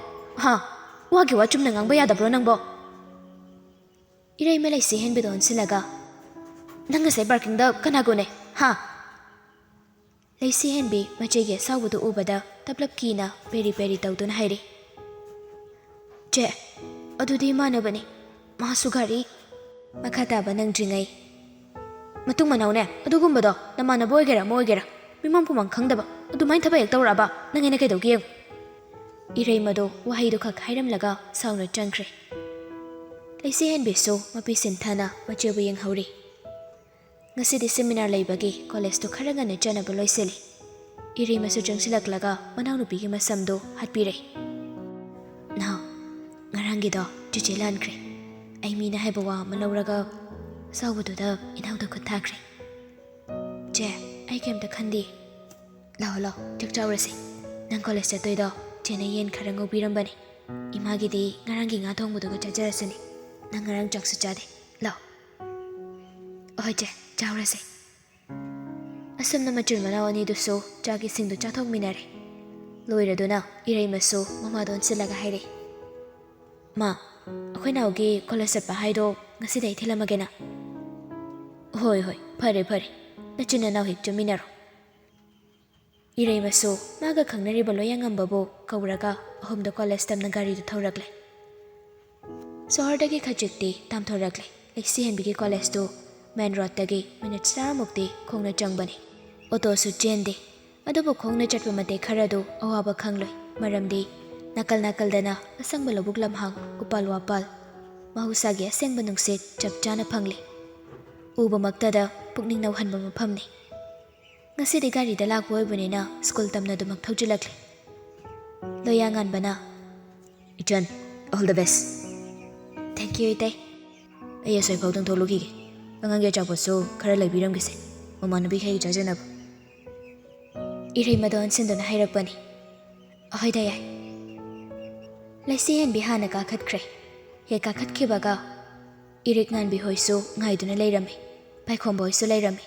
ꯍꯥ? ꯋꯥꯒꯤ ꯋꯥ ꯆꯨꯝꯅ ꯉꯥꯡꯕ ꯌꯥꯗꯕ꯭ꯔꯣ ꯅꯪꯕꯣ?" ꯏꯔꯩꯃ ꯂꯩꯁꯤꯍꯦꯟꯕꯤꯗ ꯑꯣꯟꯁꯤꯜꯂꯒ, "ꯅꯪ ꯉꯁꯥꯏ ꯄꯥꯔꯀꯤꯡꯗ ꯀꯅꯥꯒ ꯎꯅꯩ, ꯍꯥ?" ꯂꯩꯁꯤꯍꯦꯟꯕꯤ ꯃꯆꯦꯒꯤ ꯑꯁꯥꯎꯕꯗꯨ ꯎꯕꯗ ꯇꯞꯂꯞ ꯀꯤꯅ ꯄꯦꯔꯤ ꯄꯦꯔꯤ ꯇꯧꯗꯨꯅ ꯍꯥꯏꯔꯤ꯫ "ꯆꯦ, ꯑꯗꯨꯗꯤ ꯏꯃꯥꯟꯅꯕꯅꯤ, ꯃꯥꯁꯨ ꯒꯥꯔꯤ꯫" ꯃꯈꯥ ꯇꯥꯕ ꯅꯪꯗ꯭ꯔꯤꯉꯩ꯫ "ꯃꯇꯨꯡ ꯃꯅꯥꯎꯅꯦ, ꯑꯗꯨꯒꯨꯝꯕꯗꯣ ꯅꯃꯥꯟꯅꯕ ꯑꯣꯏꯒꯦꯔꯥ ꯑꯃ ꯑꯣꯏꯒꯦꯔꯥ, ꯃꯤꯃꯥꯡ ꯄꯨꯃꯥꯡ ꯈꯪꯗꯕ ꯑꯗꯨꯃꯥꯏꯅ ꯊꯕꯛ ꯍꯦꯛ ꯇꯧꯔꯛꯑꯕ ꯅꯪ ꯑꯩꯅ ꯀꯩꯗꯧꯒꯦ ꯌꯦꯡꯉꯨ꯫" ꯏꯔꯩꯃꯗꯣ ꯋꯥꯍꯩꯗꯨ ꯈꯛ ꯍꯥꯏꯔꯝꯂꯒ ꯁꯥꯎꯅ ꯆꯪꯈ꯭ꯔꯦ꯫ ꯂꯩꯁꯤꯍꯦꯟꯕꯤꯁꯨ ꯃꯄꯤ ꯁꯤꯟꯊꯥꯅ ꯃꯆꯦꯕꯨ ꯌꯦꯡꯍꯧꯔꯤ꯫ ꯉꯁꯤꯗꯤ ꯁꯦꯃꯤꯅꯥꯔ ꯂꯩꯕꯒꯤ ꯀꯣꯂꯦꯖꯇꯨ ꯈꯔ ꯉꯟꯅ ꯆꯠꯅꯕ ꯂꯣꯏꯁꯤꯜꯂꯤ꯫ ꯏꯔꯩꯃꯁꯨ ꯆꯪꯁꯤꯜꯂꯛꯂꯒ ꯃꯅꯥꯎꯅꯨꯄꯤꯒꯤ ꯃꯁꯝꯗꯨ ꯍꯥꯠꯄꯤꯔꯦ꯫ "ꯅꯥꯎ, ꯉꯔꯥꯡꯒꯤꯗꯣ ꯆꯤꯆꯦ ꯂꯥꯟꯈ꯭ꯔꯦ꯫ ꯑꯩ ꯃꯤꯅ ꯍꯥꯏꯕ ꯋꯥ ꯑꯃ ꯂꯧꯔꯒ ꯑꯁꯥꯎꯕꯗꯨꯗ ꯏꯅꯥꯎꯗ ꯈꯨꯠ ꯊꯥꯈ꯭ꯔꯦ꯫ ꯆꯦ, ꯑꯩ ꯀꯩꯝꯇ ꯈꯟꯗꯦ꯫ ꯂꯥꯛꯑꯣ, ꯂꯥꯛꯑꯣ, ꯆꯥꯛ ꯆꯥꯎꯔꯁꯦ꯫ ꯅꯪ ꯀꯣꯂꯦꯖ ꯆꯠꯇꯣꯏꯗꯣ ꯆꯦꯅ ꯌꯦꯟ ꯈꯔ ꯉꯧꯕꯤꯔꯝꯕꯅꯦ꯫ ꯏꯃꯥꯒꯤꯗꯤ ꯉꯔꯥꯡꯒꯤ ꯉꯥ ꯊꯣꯡꯕꯗꯨꯒ ꯆꯥꯖꯔꯁꯅꯤ꯫ ꯅꯪ ꯉꯔꯥꯡ ꯆꯥꯛꯁꯨ ꯆꯥꯗꯦ꯫ ꯂꯥꯛꯑꯣ꯫" "ꯑꯍꯣꯏ ꯆꯦ, ꯆꯥꯎꯔꯁꯦ꯫" ꯑꯁꯨꯝꯅ ꯃꯆꯤꯟ ꯃꯅꯥꯎ ꯑꯅꯤꯗꯨꯁꯨ ꯆꯥꯛ ꯏꯁꯤꯡꯗꯨ ꯆꯥꯊꯣꯛꯃꯤꯟꯅꯔꯦ꯫ ꯂꯣꯏꯔꯗꯨꯅ ꯏꯔꯩꯃꯁꯨ ꯃꯃꯥꯗ ꯑꯣꯟꯁꯤꯜꯂꯒ ꯍꯥꯏꯔꯦ, "ꯃꯥ, ꯑꯩꯈꯣꯏ ꯅꯥꯎꯒꯤ ꯀꯣꯂꯦꯖ ꯆꯠꯄ ꯍꯥꯏꯗꯣ ꯉꯁꯤꯗꯤ ꯑꯩ ꯊꯤꯜꯂꯝꯃꯒꯦꯅ꯫" "ꯍꯣꯏ, ꯍꯣꯏ, ꯐꯔꯦ, ꯐꯔꯦ꯫ ꯅꯆꯤꯟ ꯅꯅꯥꯎ ꯍꯦꯛ ꯆꯠꯃꯤꯟꯅꯔꯣ꯫" ꯏꯔꯩꯃꯁꯨ ꯃꯥꯒ ꯈꯪꯅꯔꯤꯕ ꯂꯣꯌꯥꯉꯝꯕꯕꯨ ꯀꯧꯔꯒ ꯑꯍꯨꯝꯗꯣ ꯀꯣꯂꯦꯖ ꯇꯝꯅ ꯒꯥꯔꯤꯗꯨ ꯊꯧꯔꯛꯂꯦ꯫ ꯁꯣꯍꯔꯗꯒꯤ ꯈꯖꯤꯛꯇꯤ ꯇꯥꯝꯊꯣꯔꯛꯂꯦ꯫ ꯂꯩꯁꯤꯍꯦꯟꯕꯤꯒꯤ ꯀꯣꯂꯦꯖꯇꯨ ꯃꯦꯟ ꯔꯣꯗꯇꯒꯤ ꯃꯤꯅꯤꯠ ꯇꯔꯥꯃꯨꯛꯇꯤ ꯈꯣꯡꯅ ꯆꯪꯕꯅꯤ꯫ ꯑꯣꯇꯣꯁꯨ ꯆꯦꯟꯗꯦ꯫ ꯑꯗꯨꯕꯨ ꯈꯣꯡꯅ ꯆꯠꯄ ꯃꯇꯦꯛ ꯈꯔꯗꯨ ꯑꯋꯥꯕ ꯈꯪꯂꯣꯏ, ꯃꯔꯝꯗꯤ ꯅꯥꯀꯜ ꯅꯥꯀꯜꯗꯅ ꯑꯁꯪꯕ ꯂꯧꯕꯨꯛ ꯂꯝꯍꯥꯡ, ꯎꯄꯥꯜ ꯋꯥꯄꯥꯜ꯫ ꯃꯍꯧꯁꯥꯒꯤ ꯑꯁꯦꯡꯕ ꯅꯨꯡꯁꯤꯠ ꯆꯞ ꯆꯥꯅ ꯐꯪꯂꯤ꯫ ꯎꯕꯃꯛꯇꯗ ꯄꯨꯛꯅꯤꯡ ꯅꯧꯍꯟꯕ ꯃꯐꯝꯅꯤ꯫ ꯉꯁꯤꯗꯤ ꯒꯥꯔꯤꯗ ꯂꯥꯛꯄ ꯑꯣꯏꯕꯅꯤꯅ ꯁ꯭ꯀꯨꯜ ꯇꯝꯅ ꯑꯗꯨꯃꯛ ꯊꯧꯖꯤꯜꯂꯛꯂꯤ꯫ ꯂꯣꯌꯥꯉꯥꯟꯕꯅ, "ꯏꯆꯟ, all the best." "Thank you, ꯏꯇꯩ꯫ ꯑꯩ ꯑꯁꯣꯏꯐꯥꯎꯗꯪ ꯊꯣꯛꯂꯨꯈꯤꯒꯦ꯫ ꯑꯉꯥꯡꯒꯤ ꯑꯆꯥꯄꯣꯠꯁꯨ ꯈꯔ ꯂꯩꯕꯤꯔꯝꯒꯦꯁꯦ, ꯃꯃꯥꯟꯅꯕꯤꯈꯩꯒꯤ ꯆꯥꯖꯅꯕ꯫" ꯏꯔꯩꯃꯗ ꯑꯣꯟꯁꯤꯟꯗꯨꯅ ꯍꯥꯏꯔꯛꯄꯅꯤ, "ꯑꯍꯣꯏꯗ ꯌꯥꯏ꯫" ꯂꯩꯁꯤꯍꯦꯟꯕꯤ ꯍꯥꯟꯅ ꯀꯥꯈꯠꯈ꯭ꯔꯦ꯫ ꯍꯦꯛ ꯀꯥꯈꯠꯈꯤꯕꯒ ꯏꯔꯤꯛ ꯉꯥꯟꯕꯤ ꯍꯣꯏꯁꯨ ꯉꯥꯏꯗꯨꯅ ꯂꯩꯔꯝꯃꯤ꯫ ꯄꯥꯏꯈꯣꯝꯕ ꯍꯣꯏꯁꯨ ꯂꯩꯔꯝꯃꯤ꯫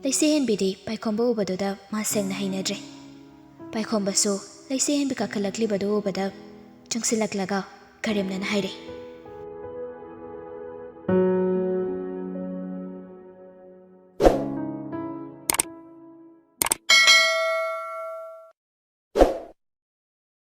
ꯂꯩꯁꯤꯍꯦꯟꯕꯤꯗꯤ ꯄꯥꯏꯈꯣꯝꯕ ꯎꯕꯗꯨꯗ ꯃꯥ ꯁꯦꯡꯅ ꯍꯩꯅꯗ꯭ꯔꯦ꯫ ꯄꯥꯏꯈꯣꯝꯕꯁꯨ ꯂꯩꯁꯤꯍꯦꯟꯕꯤ ꯀꯥꯈꯠꯂꯛꯂꯤꯕꯗꯨ ꯎꯕꯗ ꯆꯪꯁꯤꯜꯂꯛꯂꯒ ꯀꯔꯦꯝꯅꯅ ꯍꯥꯏꯔꯦ,